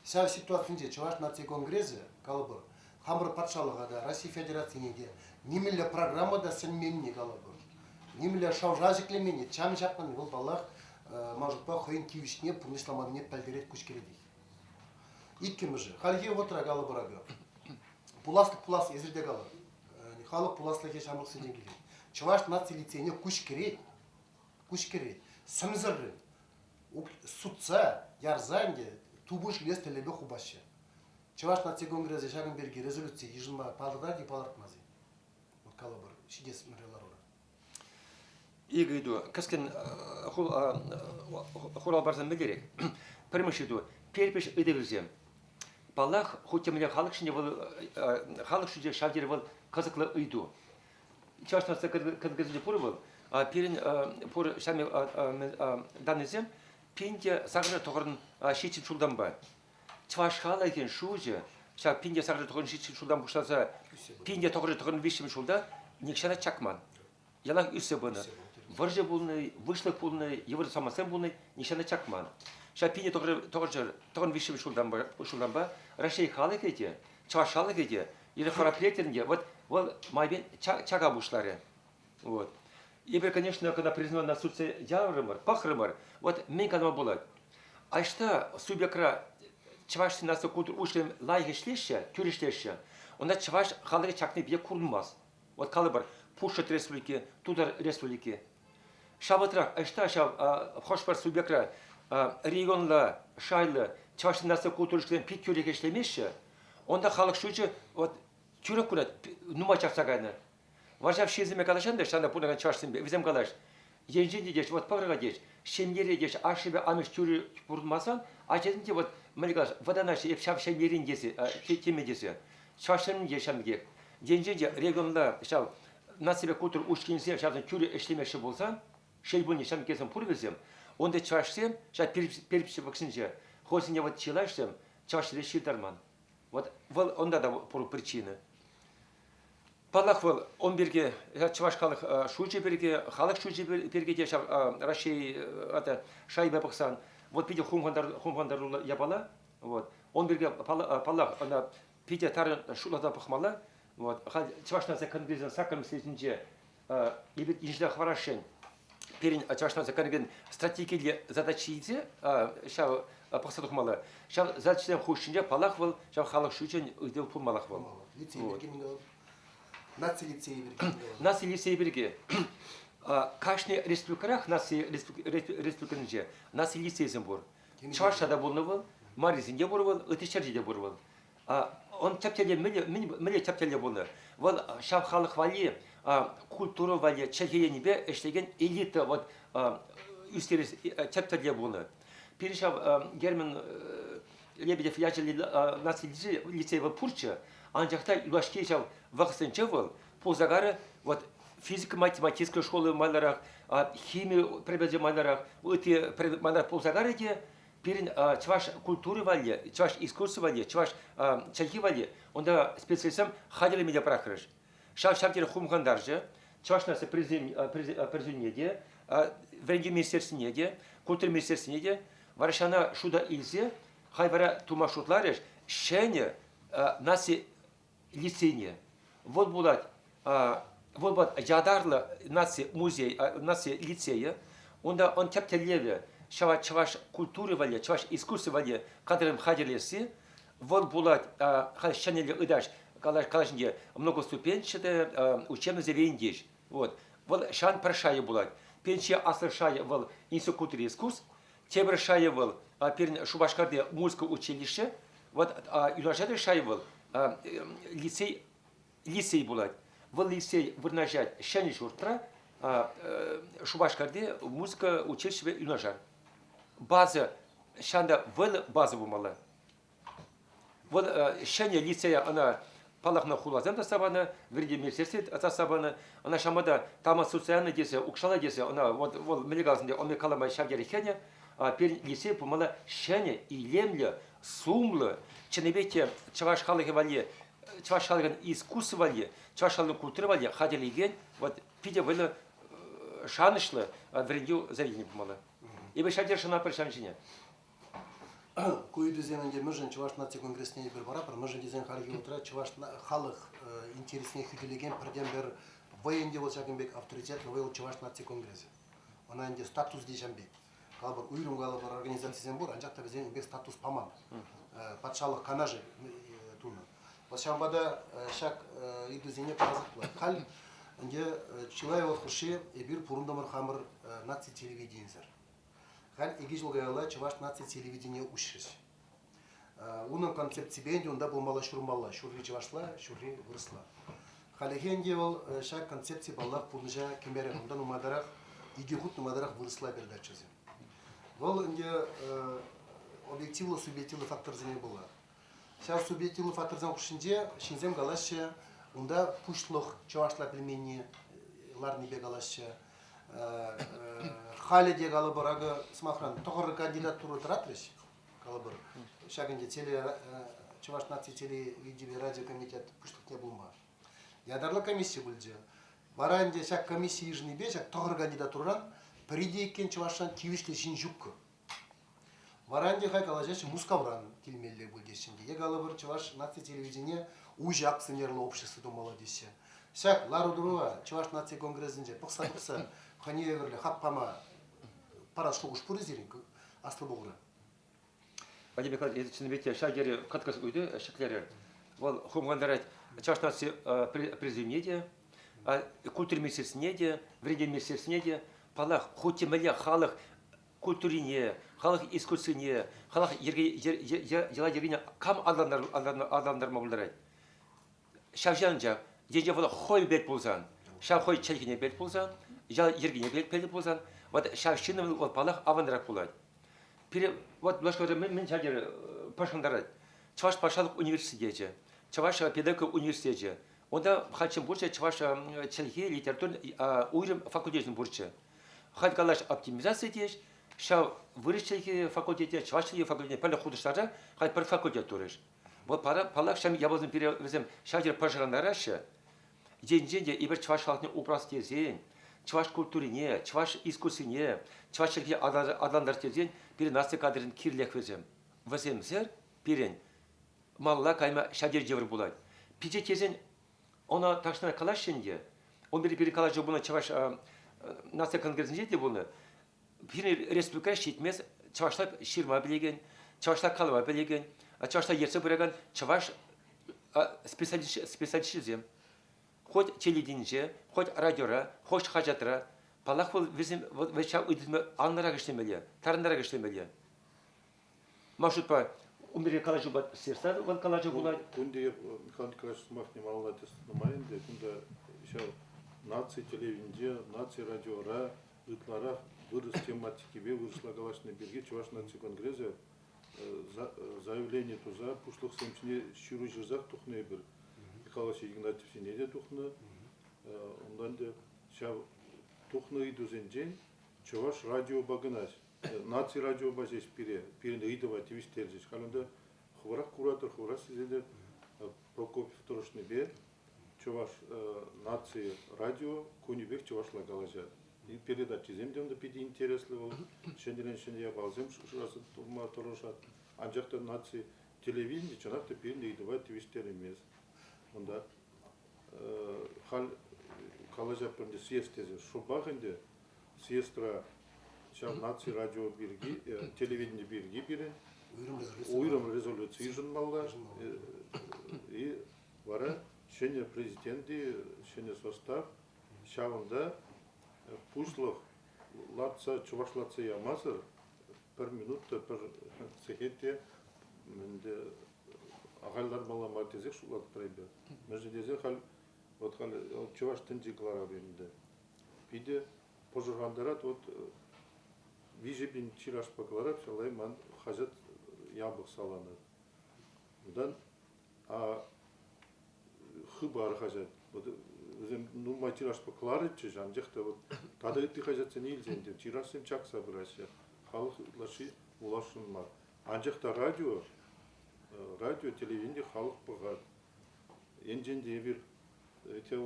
Ҫав ситуацинче Чӑваш наци конгресӗ, калӑпӑр, хамӑр патшалӑха та, Раҫҫей Федерацине те нимӗнле программа та сӗнменни, калӑпӑр, нимӗнле шав-шав ҫӗклеменни, чам ҫапманни вӑл, паллах, ман шутпа, хӑйӗн тивӗҫне пурнӑҫламаннине пӗлтерет куҫкӗретех. Иккӗмӗшӗ, хальхи вӑхӑтра, калӑпӑр акӑ, пуласлӑх пулас, эсир те калӑр, халӑх пуласлӑхӗ ҫамрӑксенчен килет. Чӑваш наци лицейне куҫкӗрет, куҫкӗрет, сӗмсӗррӗн сутса ярса ӗнтӗ тупӑш илес тӗллевпе хупаҫҫӗ. Чӑваш наци конгресӗ ҫакӑн пирки резолюци йышӑнма палӑртать-и палӑртмасть-и? Вот калӑпӑр, ҫитес мӗнле ларура. Ик ыйту. Кӗскен хурав парсан мӗнлерех? Пӗрремӗш ыйту. Перепиҫ ыйтӑвӗсем. Паллах, хуть темле халӑх ҫине вӑл халӑх шучӗ ҫав тери вӑл кӑсӑклӑ ыйту. Чӑваш наци конгресӗнче пур вӑл. Пирӗн пур ҫами даннӑйсем пин те сакӑр тӑхӑрӑн ҫиччӗн ҫултанпа. Чӑваш халӑхӗн шучӗ ҫав пин те сакӑр тӑхӑрӑн ҫиччӗн ҫултан пуҫласа пин те тӑхӑрӑн тӑхӑрӑн виҫҫӗмӗш ҫулта нихҫан та чакман. Ялан ӳссе пынӑ. Вӑрҫӑ пулнӑ, выҫлӑх пулнӑ, йывӑр самантсем пулнӑ, нихҫан та чакман. Ҫав пин те тӑхӑрӑн виҫҫӗмӗш ҫултанпа Раҫҫей халӑхӗ те, чӑваш халӑхӗ те Или те, вот вӑл майпен чака пуҫларӗ. Вот. Эпир, конечно, когда признан на сутсе яврӑмӑр, пӑхрӑмӑр, вот мӗн калама пулать. Аҫта субъектра чӑваш наци культура ушкӑнӗ лайӑх ӗҫлеҫҫӗ, тӳрӗ ӗҫлеҫҫӗ, унта чӑваш халӑхӗ чакни пире курӑнмасть. Вот калӑпӑр, Пушкӑрт Республики, Тутар Республики. Ҫав вӑхӑтрах ӑҫта ҫав хӑш-пӗр субъектра регионлӑ, шайлӑ чӑваш наци культура ушкӑнӗсем пит тӳрех ӗҫлемеҫҫӗ, Унта халӑх шучӗ вот тӳрех курать, нумай чакса кайнӑ. Вара ҫав ҫынсемпе калаҫан та, ҫавна пурӑнакан чӑвашсемпе, вӗсем калаҫ. Енчен те теҫ, вот пӑхӑр-ха теҫ, ҫемьере теҫ, ашшӗпе амӑш тӳрӗ пурӑнмасан, ачасем те вот мӗн калас, вӑтанаҫҫӗ, эп ҫав ҫемьерен тесе, теме тесе. Чӑвашсем те ҫавӑн пекех. Енчен те регионта ҫав наципе культура ушкӑнӗсем ҫавсем тӳрӗ ӗҫлемеҫҫӗ пулсан, шел пулин ҫавӑн пеккисем пур вӗсем, унти чӑвашсем ҫав переписчиксенче хӑйсене вот чылайӑшсем Чӑваш ҫӗре ҫыртарман. Вот вӑл унта та пур причина. Паллах, вӑл он пирки чӑваш халӑх шучӗ пирки, халӑх шучӗ пирки те ҫав Раҫҫей это шайпа пӑхсан, вот питӗ хумхантаруллӑ япала. Вот. Он пирки, паллах, ӑна питӗ тарӑн шутласа пӑхмалла. Вот. Халь Чӑваш наци конгресӗн саккӑрмӗш съездӗнче эпир инҫе хӑварасшӑн. Пирӗн Чӑваш наци конгресӗн стратегилле задачи ҫав пӑхса тухмалла. Ҫав задачӑсем хушшинче, паллах, вӑл ҫав халӑх шучӗн ыйтӑвӗ пулмаллах вӑл. Лицей пирки мӗн Наци лицейӗ пирки. Наци лицейӗ пирки. Кашни республикӑрах наци республикинче наци лицейӗсем пур. Чӑвашра та пулнӑ вӑл, Марисенте пур вӑл, ытти ҫӗрте те пур вӑл. Он тӗп тӗллев мӗнле тӗп тӗллев пулнӑ? Вӑл ҫав халӑх валли, культура валли, чӗлхе енӗпе ӗҫлекен элита вот ӳстерес тӗп тӗллев пулнӑ. Пирӗн ҫав Герман Лебедев ячӗллӗ наци лицейӗ вӑл пурччӗ, анчах та юлашки ҫав вӑхӑтсенче вӑл пулса карӗ вот физико-математическая школа майларах, хими предмечӗ майларах, ытти предмет майларах пулса карӗ те пирӗн чӑваш культури валли, чӑваш искусстви валли, чӑваш чӗлхи валли унта специалистсем хатӗрлеме те пӑрахрӗҫ. Ҫав ҫав тери хумхантарчӗ. Чӑваш наци президентне те, вӗрентӳ министерствине те, культура министерствине те вара ҫавна шута илсе хай вара тума шутларӗҫ ҫӗнӗ наци лицейне. Вӑл пулать. Вӑл вот ятарлӑ наци музей, наци лицейӗ. Унта он тӗп тӗллевӗ ҫава чӑваш культури валли, чӑваш искусстви валли кадрсем хатӗрлесси. Вӑл пулать халь ҫӗнӗлле ыташ калаҫнинче многоступенчатое учебное заведение. Вот. Вӑл ҫан пӗр шайӗ пулать. Пенсия аслӑ шайӗ вӑл институт культуры искусств. Тепӗр шайӗ вӑл пирӗн Шупашкарти музыка училище. Вот юлашки шайӗ вӑл лицей лицей пулать. Вӑл лицей вырнаҫать ҫӗнӗ ҫуртра, Шупашкарти музыка училищипе юнашар. База, ҫанда вӑйлӑ база пулмалла. Вӑл ҫӗнӗ лицея ӑна палӑртнӑ хуласем татса панӑ, вӗрентӳ министерстви татса панӑ. Ӑна ҫавӑнпа та тама социальный тесе, укҫалла тесе ӑна вот вӑл мӗнле каласан те ӑна калама ҫав тери хӗнӗ. Пирӗн лицей пулмалла ҫӗнӗ, илемлӗ, сумлӑ, чӑннипе те чӑваш халӑхӗ валли чӑваш халӑхӗн искусство валли, чӑваш халӑхӗн культури валли хатӗрлекен вот питӗ вӑйлӑ шанӑҫлӑ вӗрентӳ заведени пулмалла. Эпир ҫав тери шанатпӑр ҫавӑн ҫине. Ку ыйтусем ӗнтӗ мӗншӗн Чӑваш наци конгресне эпир паратпӑр, мӗншӗн тесен хальхи вӑхӑтра чӑваш халӑх интересне хӳтӗлекен пӗртен-пӗр вӑй ӗнтӗ вӑл ҫакӑн пек авторитетлӑ вӑй вӑл Чӑваш наци конгресӗ. Ӑна ӗнтӗ статус те ҫам пек. Калӑпӑр, уйрӑм калӑпӑр организацисем пур, анчах та вӗсен ун пек статус паман. Патшалӑх канашӗ тунӑ. Вот ҫавӑнпа та ҫак ыйтусене пӑхасах пулать. Халь ӗнтӗ чылай вӑхӑт хушши эпир пурӑнтӑмӑр хамӑр наци телевиденийӗсӗр. Халь икӗ ҫул каялла Чӑваш наци телевидение уҫрӗҫ. Унӑн концепципе ӗнтӗ унта пулмалла ҫурмалла, ҫурри чӑвашла, ҫурри вырӑсла. Хальлӗхе ӗнтӗ вӑл ҫак концепци паллах пурнӑҫа кӗмерӗ. Унта нумайтарах, икӗ хут нумайтарах вырӑсла передачӑсем. Вӑл ӗнтӗ объективлӑ, субъективлӑ факторсене пула. Ҫав субъективлӑ факторсем хушшинче ҫынсем калаҫҫӗ, унта пуҫлӑх чӑвашла пӗлменни ларнипе калаҫҫӗ. Халӗ те калӑпӑр, акӑ, сӑмахран, тӑхӑр кандидатура тӑратрӗҫ, калӑпӑр, ҫак ӗнтӗ теле Чӑваш наци телевиденипе радиокомитет пуҫлӑхне пулма. Ятарлӑ комисси пулчӗ. Вара ӗнтӗ ҫак комисси йышӑннипе ҫак тӑхӑр кандидатурӑран пӗри те иккен чӑвашран тивӗҫлӗ ҫын ҫуккӑ. Вара ӗнтӗ хай калаҫаҫҫӗ Мускавран килмелле пуль теҫҫӗ ӗнтӗ. Е калӑпӑр Чӑваш наци телевидение уҫӑ акционерлӑ общество тумалла теҫҫӗ. Ҫак лару-тӑрӑва Чӑваш наци конгресӗнче пӑхса тухса хӑйне евӗрлӗ хак пама парас шухӑш пур-и сирӗн Аслӑ Пухура? Владимир Михайлович, эсӗ чӑннипе те ҫав тери кӑткӑс ыйту ҫӗклерӗр. Вӑл хумхантарать Чӑваш наци призывне те, культура министерствине те, вӗрентӳ министерствине те. Паллах, хуть те мӗнле халӑх культурине, халӑх искусствине, халӑх йӑла-йӗркине кам аталантарма пултарать? Ҫав ҫанча, енчен вӑл хӑй пек пулсан, ҫав хӑй чӗлхине пек пулсан, ял йӗркине пек пулсан, вот ҫав ҫыннӑн вӑл паллах аванрах пулать. Пире вот юлашки мӗн ҫав тери пӑшӑрхантарать. Чӑваш патшалӑх университечӗ, Чӑваш педагогика университечӗ. Унта хальччен пурччӗ чӑваш чӗлхи, литература уйрӑм факультечӗн пурччӗ. Халь калаҫ оптимизаци теҫ, ҫав вырӑс чӗлхи факультетне, чӑваш чӗлхи факультетне пӗрле хутӑштарса халь пӗр факультет турӗҫ. Вӑл паллах, ҫав япаласем пире вӗсем ҫав тери пӑшӑрхантараҫҫӗ. Енчен те эпир чӑваш халӑхне упрас тесен, чӑваш культурине, чӑваш искусствине, чӑваш чӗлхине аталантарас тесен пирӗн наци кадрӗн кирлех вӗсем. Вӗсемсӗр пирӗн малалла кайма ҫав тери йывӑр пулать. Пичет тесен ӑна тахҫанах калаҫҫӗ ӗнтӗ. Ун пирки пирӗн калаҫу пулнӑ Чӑваш наци конгресӗнче те пулнӑ. Пирӗн республикӑра ҫитмест чӑвашла ҫырма пӗлекен, чӑвашла калама пӗлекен, чӑвашла ертсе пыракан чӑваш специалисчӗсем. Хоть телевиденинче, хоть радиора, хоть хаҫатра. Паллах, вӑл вӗсем ҫав ыйтусемпе анлӑрах ӗҫлемелле, тарӑнрах ӗҫлемелле. Маршрутпа ун пирки калаҫупа сырса вӑл калаҫу пулать. Кунти Михаил Николаевич сӑмахне малалла нумай ӗнтӗ. Кунта ҫав наци телевиденинче, наци радиора ытларах вырӑс тематикипе вырӑсла калаҫнӑ пирки Чӑваш наци конгресӗ заявлени туса пуҫлӑхсем ҫине ҫыру ҫырсах тухнӑ эпир. Михаил Васильевич Игнатьев ҫине те тухнӑ. Унтан те ҫав тухнӑ ыйтусенчен Чӑваш радиопа кӑна наци радиопа ҫеҫ пире пирӗн ыйтӑва тивӗҫтерчӗҫ. Халь унта хӑвӑрах куратӑр, хӑвӑрах сисетӗр. Прокопьев тӑрӑшнипе Чӑваш наци радио кунӗпех чӑвашла калаҫать. Передачисем те унта питӗ интереслӗ вӑл. Ҫӗнӗрен ҫӗнӗ япаласем шыраса тупма тӑрӑшать. Анчах та наци телевидени чӑнах та пирӗн ыйтӑва тивӗҫтереймест. Унта халь Калаҫатпӑр ӗнтӗ съезд тесе. Шӑпах ӗнтӗ съездра ҫав наци радио пирки, телевидени пирки пирӗн уйрӑм резолюци йышӑнмалла. И вара ҫӗнӗ президент-и, ҫӗнӗ состав ҫавӑнта пуҫлӑх лартса, чӑвашлатса ямасӑр пӗр минут та, пӗр сехет те ӗнтӗ ахаль лармалла мар тесех шутлатпӑр эпир. Мӗншӗн тесен халь вот халь чӑваш тӗнчи кӑларап ӗнтӗ. Питӗ пӑшӑрхантарать вот 3000 тиражпа кӑларап, ҫалай ман хаҫат япӑх саланать. Унтан а Хыпар хаҫат. Вот вӗсем нумай тиражпа кӑларӗччӗҫ, анчах та вот тата ытти хаҫатсене илсен те тиражсем чакса пыраҫҫӗ. Халӑх ытлашши вуласшӑн мар. Анчах та радио, радио, телевидени халӑх пӑхать. Енчен те эпир те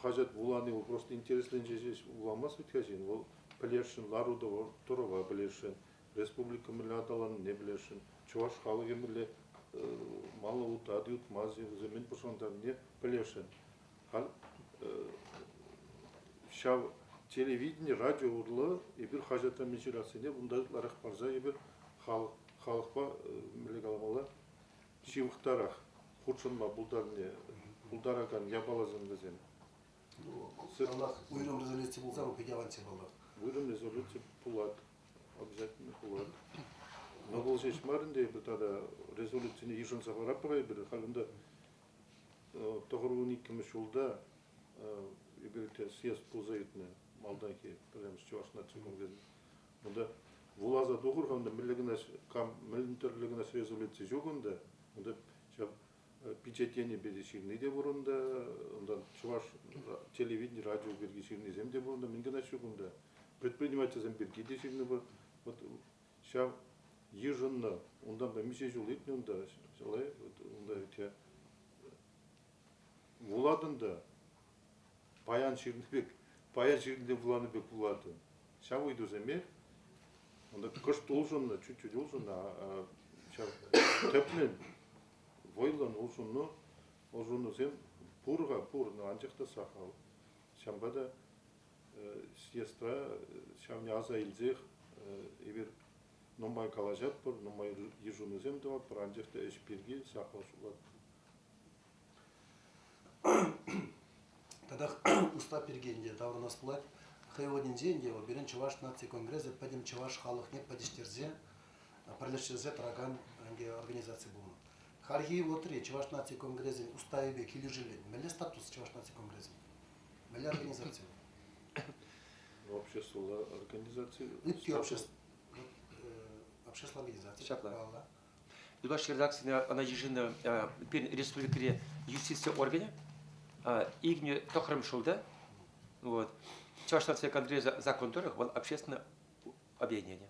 хаҫат вулани вӑл просто интересленчӗ ҫеҫ вуламасть вӗт-ха ҫын. Вӑл пӗлесшӗн, лару-тӑрӑва пӗлесшӗн, республика мӗнле аталаннине пӗлесшӗн, чӑваш халӑхӗ мӗнле маллӑ утать, утмасть, вӗсем мӗн пӑшӑрхантарнине пӗлесшӗн. Халь ҫав телевидени, радио урлӑ эпир хаҫатра мӗн ҫырассине унта ытларах парса эпир халӑх, халӑхпа мӗнле каламалла, ҫывӑхтарах хутшӑнма пултарни, пултаракан япаласем вӗсем. Паллах, уйрӑм резолюци пулсан питӗ аванччӗ паллах. Уйрӑм резолюци пулать, обязательно пулать. Но вӑл ҫеҫ мар ӗнтӗ эпир тата резолюцине йышӑнса паратпӑр эпир. Халь унта 92-мӗш ҫулта эпир те съезд пулса иртнӗ малтанхи пӗрремӗш Чӑваш наци конгресӗ. Унта вуласа тухӑр-ха унта мӗнле кӑна кам мӗн тӗрлӗ кӑна резолюци ҫук унта. Унта ҫав пичет енӗпе те ҫырни те пур унта, унта чӑваш телевидени, радио пирки ҫырнисем те пур унта, мӗн кӑна ҫук унта. Предпринимательсем пирки те ҫырнӑ пур. Вот ҫав йышӑннӑ, унтан та миҫе ҫул иртнӗ унта, чылай, унта те вулатӑн та, паян ҫырнӑ пек, паян ҫырнипе вуланӑ пек вулатӑн. Ҫав ыйтусемех унта кӑшт улшӑннӑ, чуть-чуть улшӑннӑ, ҫав тӗплӗн вӑйлӑн улшӑну, улшӑнусем пур-ха, пур, но анчах та сахал. Ҫавӑнпа та съездра ҫавне аса илсех эпир нумай калаҫатпӑр, нумай йышӑнусем тӑватпӑр, анчах та ӗҫ пирки сахал шутлатпӑр. Татах устав пирки ӗнтӗ таврӑнас пулать. Хӑй вӑхӑтӗнче ӗнтӗ вӑл пирӗн Чӑваш наци конгресӗ пӗтӗм чӑваш халӑхне пӗтӗҫтерсе, пӗрлештерсе тӑракан ӗнтӗ организаци пулнӑ. Хальхи вӑхӑтри Чӑваш наци конгресӗн уставӗпе килӗшӳллӗн мӗнле статус Чӑваш наци конгресӗн? Мӗнле организаци вӑл? Обществӑлла организаци. Ытти общество, обществӑлла организаци. Ҫапла. Юлашки редакцине ӑна йышӑннӑ пирӗн республикӑри юстици органӗ икнӗ тӑхрӑм ҫулта. Вот. Чӑваш наци конгресӗ закон тӑрӑх вӑл общественное объединение.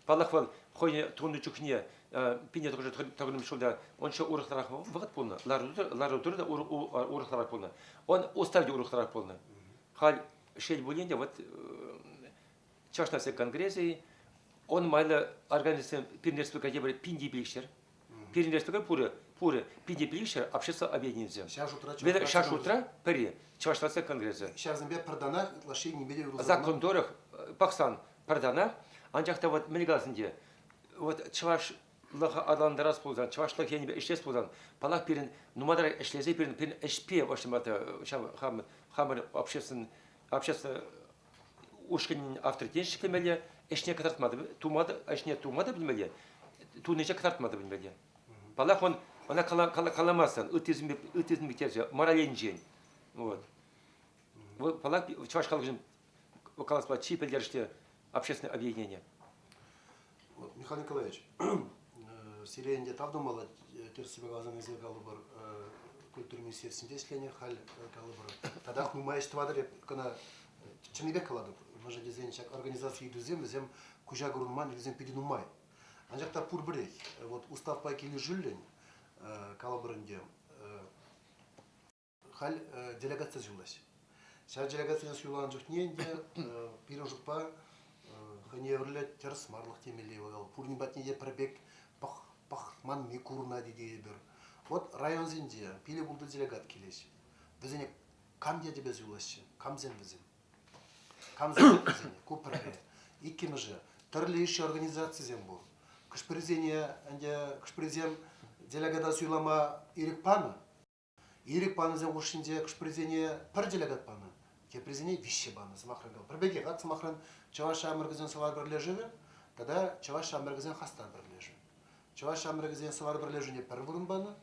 Паллах, вӑл хӑйне тунӑ чухне пине тӑхӑрмӗш ҫулта он еще урӑхларах вӑхӑт пулнӑ, лару-тӑру та урӑхларах пулнӑ. Он устав те урӑхларах пулнӑ. Халь, шел пулин те, вот Чӑваш наци конгресӗ он майлӑ организацисем пирӗн республика тепӗр пин те пилӗкҫӗр. Пирӗн республика пурӗ, пурӗ пин те пилӗкҫӗр общество объединенисем. Ҫав шутра Ҫав шутра пӗри Чӑваш наци конгресӗ. Ҫавсемпе пӗр танах ытлашши нимпе те уйрӑлса Закон тӑрӑх пӑхсан пӗр танах, анчах та вот мӗн калас ӗнтӗ, вот чӑвашлӑха аталантарас пулсан, чӑвашлӑх енӗпе ӗҫлес пулсан, паллах, пирӗн нумайрах ӗҫлесе пирӗн пирӗн ӗҫпе ҫав хамӑр обществен общество ушкӑнӗн авторитетне ҫӗклемелле, ӗҫне кӑтартма та, тума та, ӗҫне тума та пӗлмелле, тунине кӑтартма та пӗлмелле. Паллах, он ӑна каламасан, ыттисемпе ыттисемпе терсе моралӗнчен. Вот. Вӑл, паллах, чӑваш халӑхӗшӗн калас чи пӗлтерӗшлӗ общественное объединение. Вот, Михаил Николаевич, сире ӗнтӗ тав тумалла, тӗрӗссипе каласан эсир калӑпӑр культура министерствинче ӗҫленӗ, халь калӑпӑр татах нумай ӗҫ тӑватӑр эп кӑна чӑннипех калатӑп. Мӗншӗн тесен ҫак организаци ыйтусем вӗсем куҫа курӑнман, вӗсем питӗ нумай. Анчах та пурпӗрех вот уставпа килӗшӳллӗн калӑпӑр ӗнтӗ халь делегаци суйлаҫ. Ҫав делегацине суйланӑ чухне ӗнтӗ пирӗн шутпа хӑйне евӗрлӗ тӗрӗс марлӑх темелле вӑл. Пурин патне те пӗр пек пӑхманни курӑнать тейӗпӗр. Вот районсенче пилӗк-ултӑ делегат килеҫ. Вӗсене Кам ячӗпе суйлаҫҫӗ? Камсем вӗсем? Камсем вӗсене? Ку пӗрре. Иккӗмӗшӗ, тӗрлӗ йышши организацисем пур. Хӑш-пӗрисене ӗнтӗ хӑш-пӗрисем делегата суйлама ирӗк панӑ. Ирӗк панисен хушшинче хӑш-пӗрисене пӗр делегат панӑ, теприсене виҫҫӗ панӑ, сӑмахран калӑпӑр. Пӗр пекех, ак, сӑмахран, Чӑваш ҫамрӑкӗсен Сӑвар пӗрлешӗвӗ тата Чӑваш ҫамрӑкӗсен Хастар пӗрлешӗвӗ. Чӑваш ҫамрӑкӗсен Сӑвар пӗрлешӗвне пӗр вырӑн панӑ.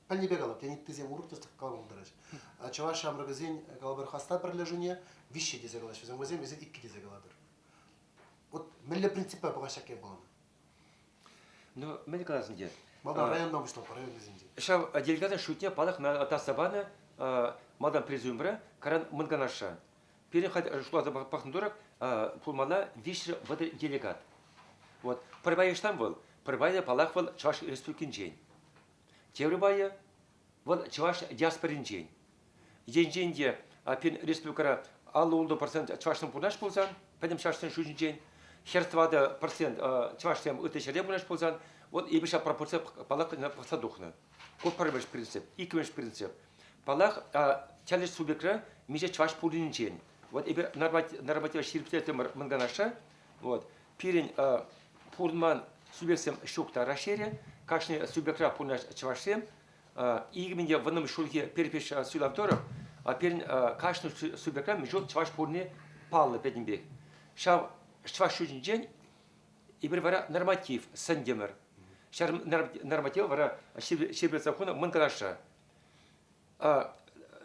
Пӗлнипе калап, тен, ыттисем урӑх тӗслӗх калама пултараҫҫӗ. Чӑваш ҫамрӑкӗсен калӑпӑр хастар пӗрлешӳне виҫҫӗ тесе калаҫҫӗ. Вӗсем вӗсем вӗсем иккӗ тесе калатӑр. Вот мӗнле принциппа пӑхаҫҫӗ пулнӑ? Ну, мӗн калас ӗнтӗ? Малтан районтан пуҫлап, район вӗсенче. Ҫав делегатӑн шутне паллах татса панӑ малтан президиумра, каран мӑн канашра. Пирӗн халь шутласа пӑхнӑ тӑрӑх пулмалла виҫҫӗ вӑтӑр делегат. Вот пӗр пай ӑҫтан вӑл? Пӗр пайӗ, паллах, вӑл Чӑваш Республикинчен. Тепӗр пайӗ вӑл чӑваш диаспоринчен. Енчен те пирӗн республикӑра 56% чӑвашсем пурӑнаҫ пулсан, пӗтӗм чӑвашсен шучӗнчен 44% чӑвашсем ытти ҫӗре пурӑнаҫ пулсан, вот эпир ҫав пропорцие паллах пӑхса тухнӑ. Ку пӗрремӗш принцип. Иккӗмӗш принцип. Паллах, тӗрлӗ субъектра миҫе чӑваш пурринчен. Вот эпир норматива ҫирӗплетрӗмӗр мӑн канашра. Вот. Пирӗн пурӑнман субъектсем ҫук та Раҫҫейре. Кашни субъектра пурӑнаҫ чӑвашсем. 2010 ҫулхи перепись суйлав тӑрӑх пирӗн кашни субъектра мӗн чул чӑваш пурӑнни паллӑ пӗтӗмпех. Ҫав чӑваш шучӗнчен эпир вара норматив сӗнтӗмӗр. Ҫав норматив вара ҫирӗплетсе хунӑ мӑн канашра.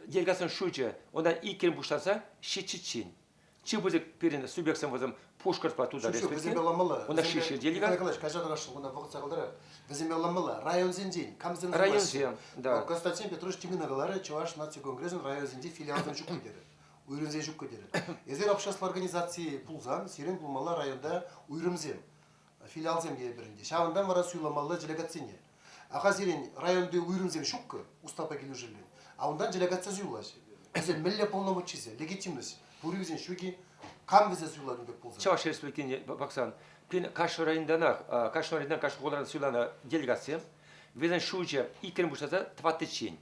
Делегацин шучӗ унтан иккӗн пуҫласа ҫиччӗччен. Чи пысӑк пирӗн субъектсем вӗсем Пушкӑртпа Тутар Ҫук, ҫук, вӗсемпе ӑнланмалла. Унта шиши делегат. Николай Николаевич, каҫа тӑрасшӑн, кунта вӑхӑт сахалтарах. Вӗсемпе ӑнланмалла. Районсенчен камсем Районсем, да. Константин Петрович Тимина каларӗ, Чӑваш наци конгресӗн районсенчи филиалсем ҫуккӑ терӗ. Уйрӑмсем ҫуккӑ терӗ. Эсир общество организацийӗ пулсан, сирӗн пулмалла районта уйрӑмсем, филиалсем тейӗпӗр ӗнтӗ. Ҫавӑнтан вара суйламалла делегатсене. Аха сирӗн районти уйрӑмсем ҫуккӑ, уставпа килӗшӳллӗн, а унтан делегация суйлаҫҫӗ. Вӗсем мӗнле полномочисем, легитимность пур вӗсен ҫук-и? Кам вӗсен суйланӑ пек пулсан? Чӑваш Республикине пӑхсан, пин кашни районтанах, кашни районтан кашни хуларан суйланӑ делегатсем. Вӗсен шучӗ иккӗн пуҫласа тӑваттӑччен.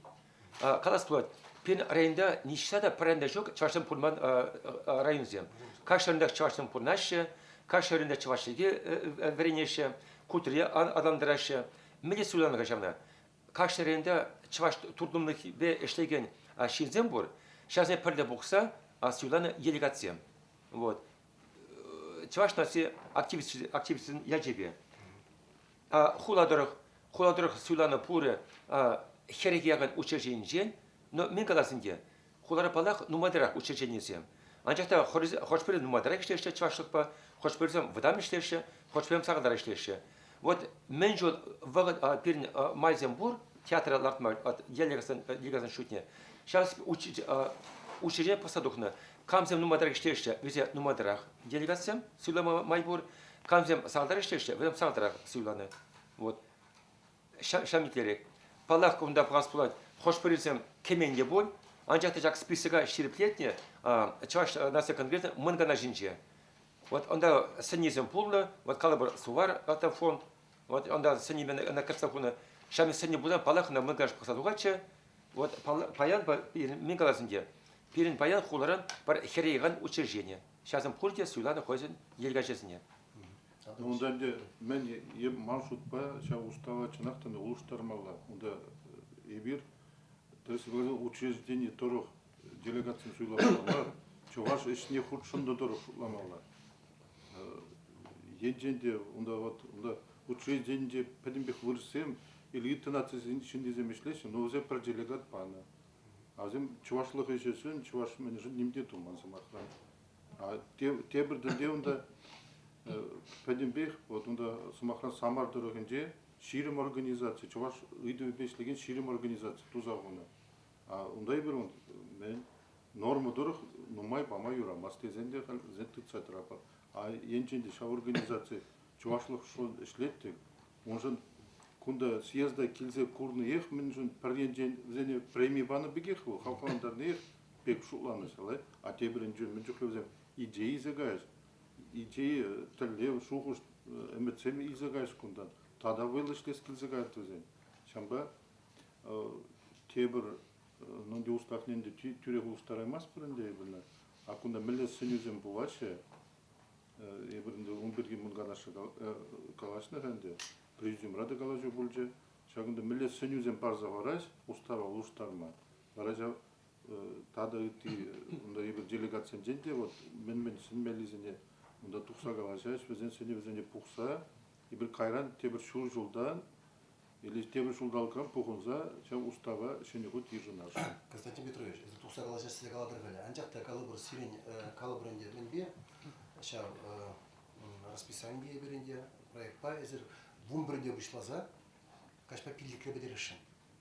Калас пулать, пин районта ниҫта та пӗр районта ҫук чӑвашсем пурӑнман районсем. Кашни районтах чӑвашсем пурӑнаҫҫӗ, кашни районта чӑваш чӗлхи вӗренеҫҫӗ, культурине аталантараҫҫӗ. Мӗнле суйланӑ-ха ҫавна? Кашни районта чӑваш туртӑмлӑхӗпе ӗҫлекен ҫынсем пур. Ҫавсене пӗрле пухса суйланӑ делегатсем. Вот. Чӑваш наци активисчӗсен ячӗпе. Хула тӑрӑх, хула тӑрӑх суйланӑ пурӗ хӗрӗх яхӑн учрежденинчен, но мӗн калас ӗнтӗ, хулара, паллах, нумайтарах учрежденисем. Анчах та хӑш-пӗри нумайтарах ӗҫлеҫҫӗ чӑвашлӑхпа, хӑш-пӗрисем вӑтам ӗҫлеҫҫӗ, хӑш-пӗрисем сахалтарах ӗҫлеҫҫӗ. Вот мӗн чул вӑхӑт пирӗн майсем пур театра лартма делегацин шутне, ҫав учреждение пӑхса тухнӑ. Камсем нумайтарах ӗҫлеҫҫӗ, вӗсем нумайтарах делегатсем суйлама май пур. Камсем сахалтарах ӗҫлеҫҫӗ, вӗсем сахалтарах суйланӑ. Вот. Ҫав Паллах, кунта пӑхас пулать, хӑш-пӗрисем кӗмен те пуль, анчах та ҫак списока ҫирӗплетнӗ Чӑваш наци конгресӗн мӑн канашӗнче. Вот унта сӗннисем пулнӑ, вот калӑпӑр, Сувар это фонд, вот унта сӗннипе ӑна кӗртсе хунӑ. Ҫав сӗннӗ пулсан, паллах, ӑна мӑн канаш пӑхса тухатчӗ. Вот паян, мӗн калас ӗнтӗ, пирӗн паян хуларан пӗр хӗрейхан учреждени. Ҫавсем пурте суйланӑ хӑйсен елкачӗсене. Унта ӗнтӗ мӗн ман шутпа ҫав устава чӑнах та улӑштармалла. Унта эпир учреждени тӑрӑх делегацин суйламалла, чӑваш ӗҫне хутшӑннӑ тӑрӑх шутламалла. Енчен те унта вот унта учрежденинче пӗтӗмпех вырӑссем элита нацисен ҫыннисем ӗҫлеҫҫӗ, но вӗсем пӗр делегат панӑ. А вӗсем чӑвашлӑх ӗҫӗсен чӑваш мӗншӗн ним те туман сӑмахран. А тепӗр тӗлте унта пӗтӗмпех вот унта сӑмахран Самар тӑрӑхӗнче 20 организаци, чӑваш ыйтӑвӗпе ӗҫлекен 20 организаци туса хунӑ. А унта эпир мӗн норма тӑрӑх нумай пама юрамасть тесен те халь вӗсем тытса тӑратпӑр. А енчен те ҫав организаци чӑвашлӑхшӑн ӗҫлет тӗк, уншӑн кунта съезда килсе курниех мӗншӗн пӗр енчен вӗсене преми панӑ пекех вӑл, хавхалантарниех пек шутланӑ ҫалай. А тепӗр енчен мӗн чухлӗ вӗсем идея илсе кайӗҫ, идея, тӗллев, шухӑш, ӗмӗтсем илсе кайӗҫ кунтан. Тата вӑйлӑ ӗҫлес килсе каять вӗсен. Ҫавӑнпа тепӗр Ну, уставне ӗнтӗ тӳрех улӑштараймастпӑр ӗнтӗ эпир. А кунта мӗнле сӗнӳсем пулаҫҫӗ, эпир ӗнтӗ ун пирки мӑн канашра калаҫнӑ-ха ӗнтӗ. Президиумра та калаҫу пулчӗ. Ҫакӑнта мӗнле сӗнӳсем парса хӑвараҫ устава улӑштарма. Вара ҫав тата ытти унта эпир делегатсенчен те вот мӗн-мӗн сӗнмеллисене унта тухса калаҫаҫ, вӗсен сӗнӗвӗсене пухса эпир кайран тепӗр ҫур ҫултан или тепӗр ҫулталӑкран пухӑнса ҫав устава ҫӗнӗ хут йышӑнасшӑн. Константин Петрович, эсӗ тухса калаҫас тесе калатӑр халӗ. Анчах та калӑпӑр сирӗн калӑпӑр ӗнтӗ мӗнпе ҫав расписание эпир ӗнтӗ проектпа эсир 11-те пуҫласа каҫпа пиллӗкре пӗтересшӗн.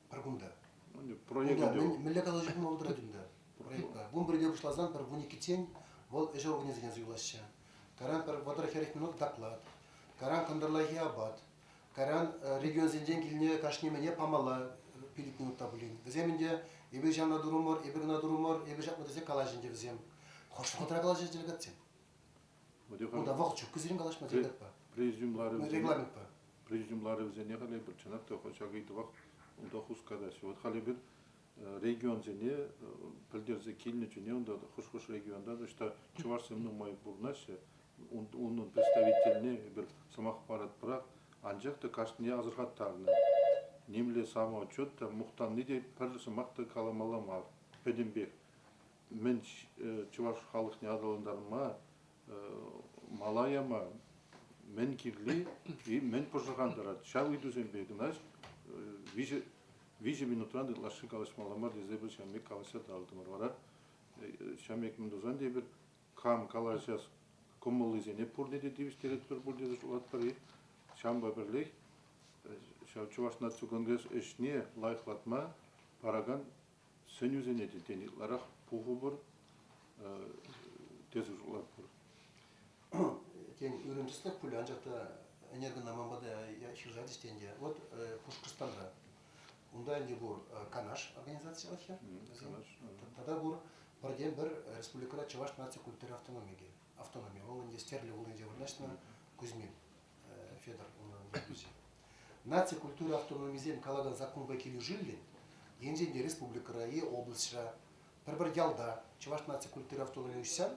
Пӗр кунта. Проект Мӗнле калаҫу пулма пултарать унта? Проектпа. 11-те пуҫласан пӗр вуниккӗччен вӑл ӗҫ органӗсене суйлаҫҫӗ. Каран пӗр вӑтӑр-хӗрӗх минут доклад, каран кӑнтӑрлахи апат, Кайран регионсенчен килне кашни мӗне памалла пилӗк минут та пулин. Вӗсем ӗнтӗ эпир ҫавна турӑмӑр, эпир кӑна турӑмӑр, эпир ҫакна тесе калаҫ ӗнтӗ вӗсем. Хӑш вӑхӑтра калаҫаҫ делегатсем? Унта вӑхӑт ҫук сирӗн калаҫма делегатпа. Президиум ларӑвӗсене Регламентпа. Президиум ларӑвӗсене халӗ эпир чӑнах та ҫак ыйтӑвах унта хускатаҫҫӗ. Вот халӗ эпир регионсене пӗлтерсе килнӗ чухне унта хӑш-хӑш регионта ӑҫта чӑвашсем нумай пурӑнаҫҫӗ, унӑн представительне эпир сӑмах паратпӑрах, анчах та кашнине асӑрхаттарнӑ. Нимле самоотчет та, мухтанни те пӗр сӑмах та каламалла мар. Пӗтӗмпех мӗн чӑваш халӑхне аталантарма, мала яма мӗн кирли и мӗн пӑшӑрхантарать, ҫав ыйтусемпе кӑна виҫӗ минутран ытлашши калаҫмалла мар тесе эпир ҫавӑн пек калаҫса татӑлтӑмӑр. Вара ҫавӑн пек мӗн тусан та эпир кам калаҫас кӑмӑллисене пурне те тивӗҫтеретпӗр пуль тесе шутлатпӑр-и? Ҫавӑнпа пӗрлех ҫав Чӑваш наци конгресс ӗҫне лайӑхлатма паракан сӗнӳсене те тен ытларах пухӑпӑр тесе шутлатпӑр. Тен, ырӑ тӗслӗх пулӗ, анчах та ӗнер кӑна ман пата ҫырса ячӗҫ те ӗнтӗ. Вот Пушкӑртстанра унта ӗнтӗ пур Канаш организаци вӗт-ха. Тата пур пӗртен-пӗр республикӑра Чӑваш наци культура автономийӗ. Автономи. Вӑл ӗнтӗ Стерлӗ хулинче вырнаҫнӑ Кузьмин Федор унӑн ертӳҫи. Наци культура автономисем калакан саккунпа килӗшӳллӗн енчен те республикӑра е облаҫра пӗр-пӗр ялта Чӑваш наци культура автономийӗ уҫсан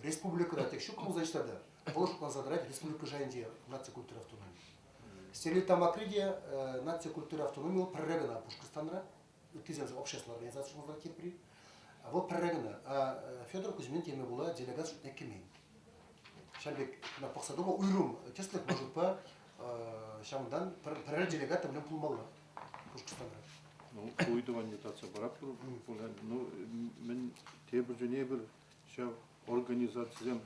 республикӑра тек ҫук пулса ӑҫта та вӑл шутланса тӑрать республика шайӗнче наци культура автономийӗ. Стерлитамакри те наци культура автономийӗ вӑл пӗрре кӑна Пушкӑртстанра ыттисем общество организаци шутланса тепри. Вӑл пӗрре кӑна. А Федор Кузьмин теме пула делегат шутне кӗмен. Ҫав пек пӑхса тухма уйрӑм тӗслӗх маршрутпа ҫавӑнтан пӗрре делегат та пулмалла Пушкӑртстанра. Ну, ку ыйтӑва не татса паратпӑр пулсан, ну, мӗн тепӗр чухне эпир ҫав организацисем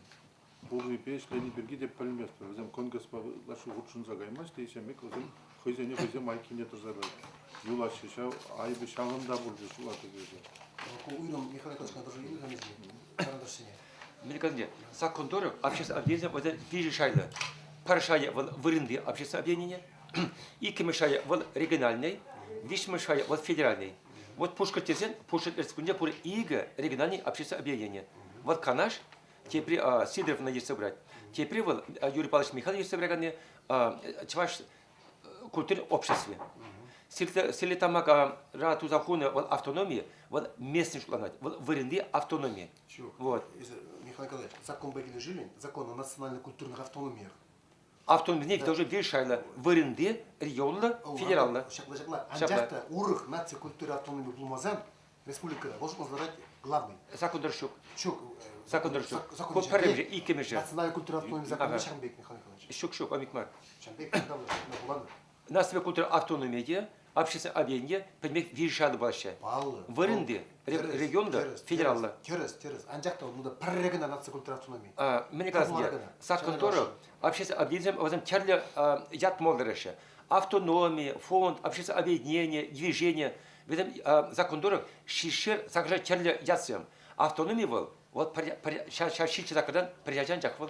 пуррипе ӗҫлени пирки те пӗлместпӗр. Вӗсем конгреспа ытлашши хутшӑнса каймасть те, ҫав пек вӗсем хӑйсене хӑйсем айккине тӑрса юлаҫҫӗ. Ҫав айӑпӗ ҫавӑнта пулчӗ шутлатӑп эпӗ. Ку уйрӑм Михаил Николаевич тоже карандашсене. Мӗн каланӑ, саккун тӑрӑх общество объединение вӗсен виҫӗ шайлӑ. Пӗр шайӗ вӑл вырӑнти общество объединение, иккӗмӗш шайӗ вӑл региональный, виҫҫӗмӗш шайӗ вӑл федеральный. Вот Пушкӑрт тесен Пушкӑрт Республикинче пур икӗ региональный общество объединение. Вӑл Канаш, тепри Сидоровна ертсе пырать. Тепри вӑл Юрий Павлович Михайлов ертсе пыраканни Чӑваш культура обществи. Стерлитамакра туса хунӑ вӑл автономи, вӑл местный шутланать, вӑл вырӑнти автономи. Ҫук. Вот. Михаил Николаевич, законпа килӗшӳллӗн, закон о национально-культурных автономиях. Автономине да. тоже бир шайлы вырӑнти, регионлӑ, федераллӑ. Ҫапла, ҫапла. Анчах та урӑх наци культура автономи пулмасан республикӑра вӑл шутланса главный. Закон тӑрӑх ҫук. Ҫук. Закон тӑрӑх ҫук. Ку пӗрремӗшӗ, иккӗмӗшӗ. Национальная культура автономи законӗ ҫавӑн пек, Михаил Николаевич. Ҫук, ҫук, омик мар. Ҫавӑн пек, вуланӑ. Наципе культура автономийӗ те, общественное объединение пӗтӗмпех виҫӗ шайлӑ пулаҫҫӗ. Паллӑ. Вырӑнти, регионта, федераллӑ. Тӗрӗс, тӗрӗс. Анчах та унта пӗрре кӑна наци культура автономи. Мӗн калас Саккун тӑрӑх общественное объединение вӗсем тӗрлӗ ят мӑлтӑраҫҫӗ. Автономи, фонд, общественное объединение, движение. Вӗсем закон тӑрӑх шишер сакӑша тӗрлӗ ятсем. Автономи вӑл, вот ҫав ҫиччӗ саккӑртан пӗр ячан анчах вӑл.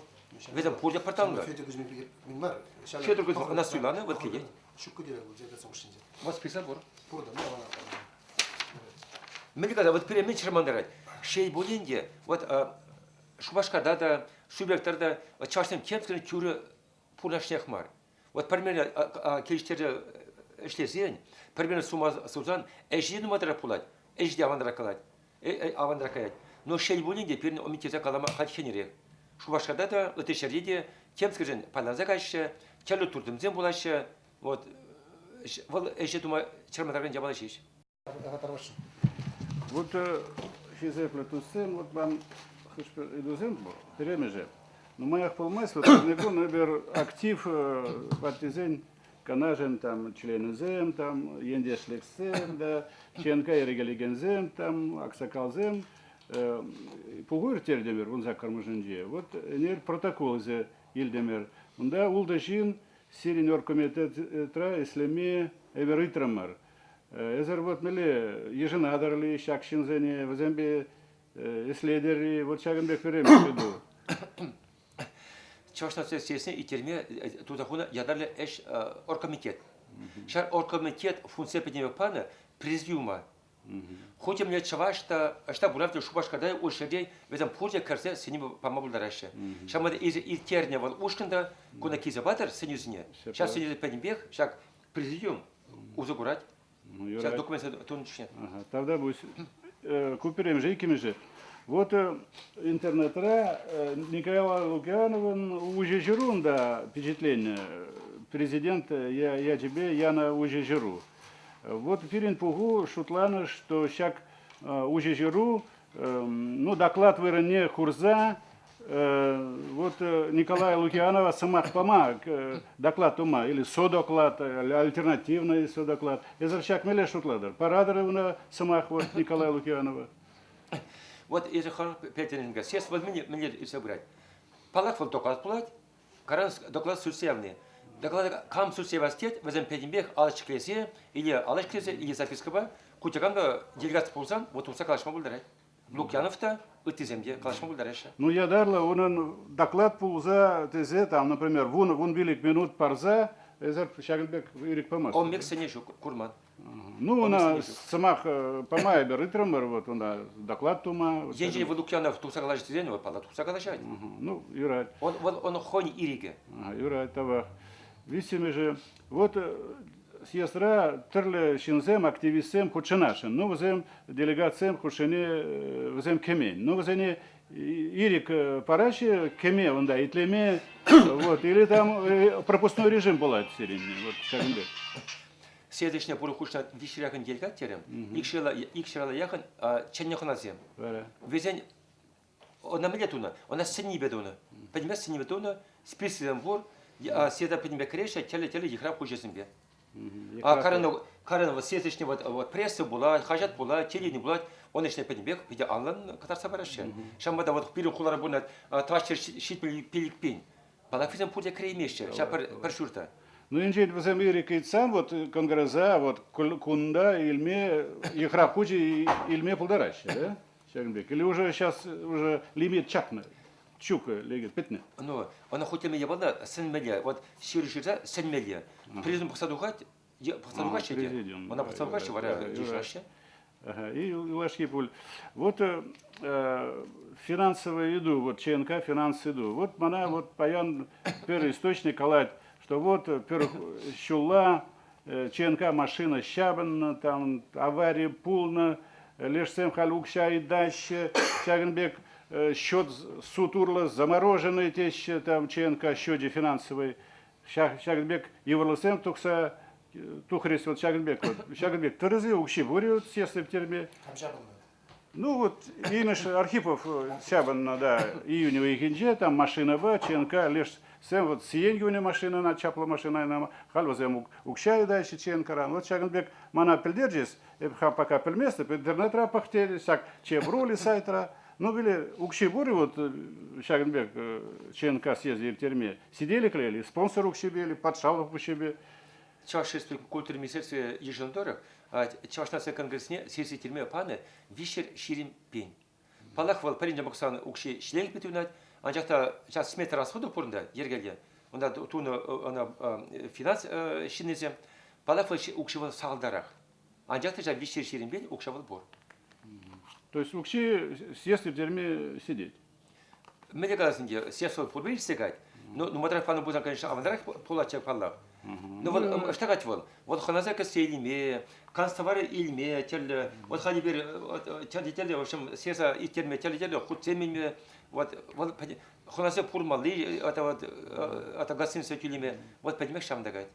Вӗсем пурте пӗр танлӑ. Федор Кузьмин мӗн мар. Федор Кузьмин ӑна суйланӑ, вот килет. Ҫуккӑ терӗ вӑл делегаци хушшинче. Вот список пур. Пур да, ну, Мӗн каласа, вот пире мӗн чӑрмантарать? Шел пулин те, вот Шупашкарта та, Шӳлектер та чӑвашсем темскер тӳрӗ пурнӑҫнех мар. Вот пӗр-пӗрне килӗштерсе ӗҫлесен, пӗр-пӗрне сума сусан ӗҫе нумайтарах пулать. Ӗҫ те аванрах калать. Аванрах каять. Но шел пулин те пирӗн омитесе калама халь хӗнерех. Шупашкарта та, ытти ҫӗрте те темскершӗн пайланса каҫҫӗ, тӗрлӗ туртӑмсем пулаҫҫӗ. Вот вӑл ӗҫе тума чӑрмантаракан япала ҫеҫ. Вот хисеплӗ туссем, вот ман хӑш-пӗр ыйтусем пур. Пӗрремӗшӗ. Нумаях пулмасть, вот эрнекун эпир актив ваттисен канашӗн там членӗсем, там ентешлӗхсем, да, ЧНК йӗркелекенсем, там аксакалсем пуху ирттертӗмӗр 18-мӗшӗнче. Вот ӗнер протокол илтӗмӗр. Унта ултӑ ҫын сирӗн оргкомитетра ӗҫлеме эпир ыйтрӑмӑр. Эсӗр вот мӗнле йышӑнатӑр-ли ҫак ҫынсене, вӗсемпе ӗҫлетӗр-и? Вот ҫакӑн пек пӗрремӗш ыйту. Чӑваш наци съездне ирттерме туса хунӑ ятарлӑ ӗҫ оргкомитет. Ҫар оргкомитет функцие пӗтӗмпех панӑ президиума. Хуть темле чӑваш та, ӑҫта пулать те Шупашкарта ул ҫӗрте вӗсем пурте кӗрсе сӗнӳ пама пултараҫҫӗ. Ҫавӑнпа та ирттернӗ вӑл ушкӑн та кунта килсе патӑр сӗнӳсене. Ҫав сӗнӳсем пӗтӗмпех ҫак президиум усӑ курать. Ҫак документсем тунӑ чухне. Тавтапуҫ. Ку пӗрремӗшӗ, иккӗмӗшӗ. Вот интернетра Николай Лукьяновӑн уҫӑ ҫыру унта пичетленнӗ. Президент ячӗпе янӑ уҫӑ ҫыру. Вот пирӗн пуху шутланӑ, что ҫак уҫӑ ҫыру ну, доклад вырӑнне хурса вот Николая Лукианова сӑмах пама, доклад тума, или содоклад, альтернативный содоклад. Эсӗр ҫак мӗнле шутлатӑр? Паратӑр ӑна сӑмах вот Николая Лукианова? Вот эсӗ хӑш петӗнӗнке съезд вӑл мӗнле илсе пырать? Паллах, вӑл доклад пулать, каран доклад сӳтсе явни. Доклада кам сӳтсе явас тет, вӗсем пӗтӗмпех алӑ ҫӗклесе или алӑ ҫӗклесе, или запискӑпа кутякан та делегаци пулсан, вот тухса калаҫма пултарать. Лукьянов та, ыттисем те калаҫма пултараҫҫӗ. Ну, ятарлӑ унӑн доклад пулса тесе, там, например, 10-15 минут парса, эсӗр ҫакӑн пек ирӗк памасть. Он пек сӗнӳ ҫук, курман. Ну, ӑна сӑмах пама эпир ыйтрӑмӑр, вот ӑна доклад тума. Енчен вӑл Лукьянов тухса калаҫать тесен, вӑл паллах тухса калаҫать. Ну, юрать. Он, вӑл, он хӑйӗн ирӗкӗ. Юрать, тавах. Виҫҫӗмӗшӗ, вот съездра тӗрлӗ ҫынсем, активистсем хутшӑнасшӑн. Ну, вӗсем делегатсем хушшине вӗсем кӗмен. Ну, вӗсене ирӗк параҫҫӗ кӗме унта, итлеме, вот, или там пропускной режим пулать сирӗн, вот ҫакӑн пек. Съезд пур хушса виҫ яхӑн делегат терӗм, ик ҫырала яхӑн чӗннӗ хӑнасем. Вӗсен ӑна мӗнле тунӑ? Ӑна сӗннипе тунӑ. Пӗтӗмпе сӗннипе тунӑ, списоксем пур, съезда пӗтӗмпе кӗреҫҫӗ, тӗрлӗ-тӗрлӗ йыхрав хуҫисемпе. А Карен съезд ӗҫне вот пресса пулать, хаҫат пулать, телевидени пулать, он ӗҫне пӗтӗмпех питӗ анлӑн кӑтартса параҫҫӗ. Ҫавӑнпа та вот пирӗн хулара пурӑнать 475 пин. Палафисем пурте кӗреймеҫҫӗ ҫав пӗр ҫурта. Ну, енчен вӗсем ирӗк ыйтсан, вот конгресса вот кунта илме, йыхрав хучӗ илме пултараҫҫӗ, да? Ҫакӑн пек. Или уже сейчас уже лимит чакнӑ? Ҫук, лимит пӗтнӗ. Ну, ӑна хуть теме япала сӗнмелле. Вот ҫыру ҫырса сӗнмелле. Президент пӑхса тухать, пӑхса тухаҫҫӗ те. Ӑна пӑхса тухаҫҫӗ, вара йышӑнаҫҫӗ. И юлашки пуль. Вот финансовый иду, вот ЧНК финанс иду. Вот мана вот паян пӗр источник калать, что вот пӗр ҫулла ЧНК машина ҫапӑннӑ, там авари пулнӑ, лешсем халь укҫа ыйтаҫҫӗ, ҫакӑн пек счет суд урлӑ замороженный теҫҫӗ, там ЧНК счечӗ финансовый. Ҫакӑн пек йывӑрлӑхсем тухса тухрӗҫ вот ҫакӑн пек вот. Ҫакӑн пек тӗрӗсе укҫи пур-и вот съезд ирттерме? Кам ҫапӑннӑ? Ну вот имӗш Архипов ҫапӑннӑ, да, июнь уйӑхӗнче там машинӑпа ЧНК лешсем вот сиен кӳнӗ машинӑна, чаплӑ машинӑна, халь вӗсем укҫа ыйтаҫҫӗ ЧНКран. Вот ҫакӑн пек мана пӗлтерчӗҫ, эп хам пока пӗлместӗп, интернетра пӑх терӗ, ҫак Чебрули сайтра. Ну, или укҫи пур-и вот ҫакӑн пек ЧНК съезд ирттерме? Сителӗклӗ или спонсор укҫипе, или патшалӑх укҫипе? Чӑваш Республикин культура министерстви йышӑннӑ тӑрӑх, Чӑваш наци конгресне съезд ирттерме панӑ 320 пин. Паллах, вӑл пӗринчен пӑхсан укҫи ҫителӗклӗ туйӑнать, анчах та сейчас смета расходов пур унта йӗркеллӗ. Унта тунӑ ӑна финанс ҫыннисем. Паллах, вӑл укҫи вӑл сахалтарах. Анчах та ҫав 320 пин укҫа вӑл пур. То есть укҫи съезд ирттерме сидеть? Мӗнле калас ӗнтӗ, съезд вӑл пурпӗр иртсе каять. Но нумайрах панӑ пулсан, конечно, аванрах пулатчӗ паллах. Ну вӑл ӑҫта кать вӑл? Вӑл хӑнаса кӗтсе илме, канцтовар илме тӗрлӗ, вот халь эпир тӗрлӗ-тӗрлӗ, в общем, съезда ирттерме тӗрлӗ-тӗрлӗ хутсем илме, вот вӑл хӑнаса пурӑнмалли это вот это гостиница тӳлеме, вот пӗтӗмех ҫавӑнта каять.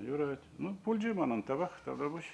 Юрать. Ну, пулчӗ манӑн, тавах, тавтапуҫ.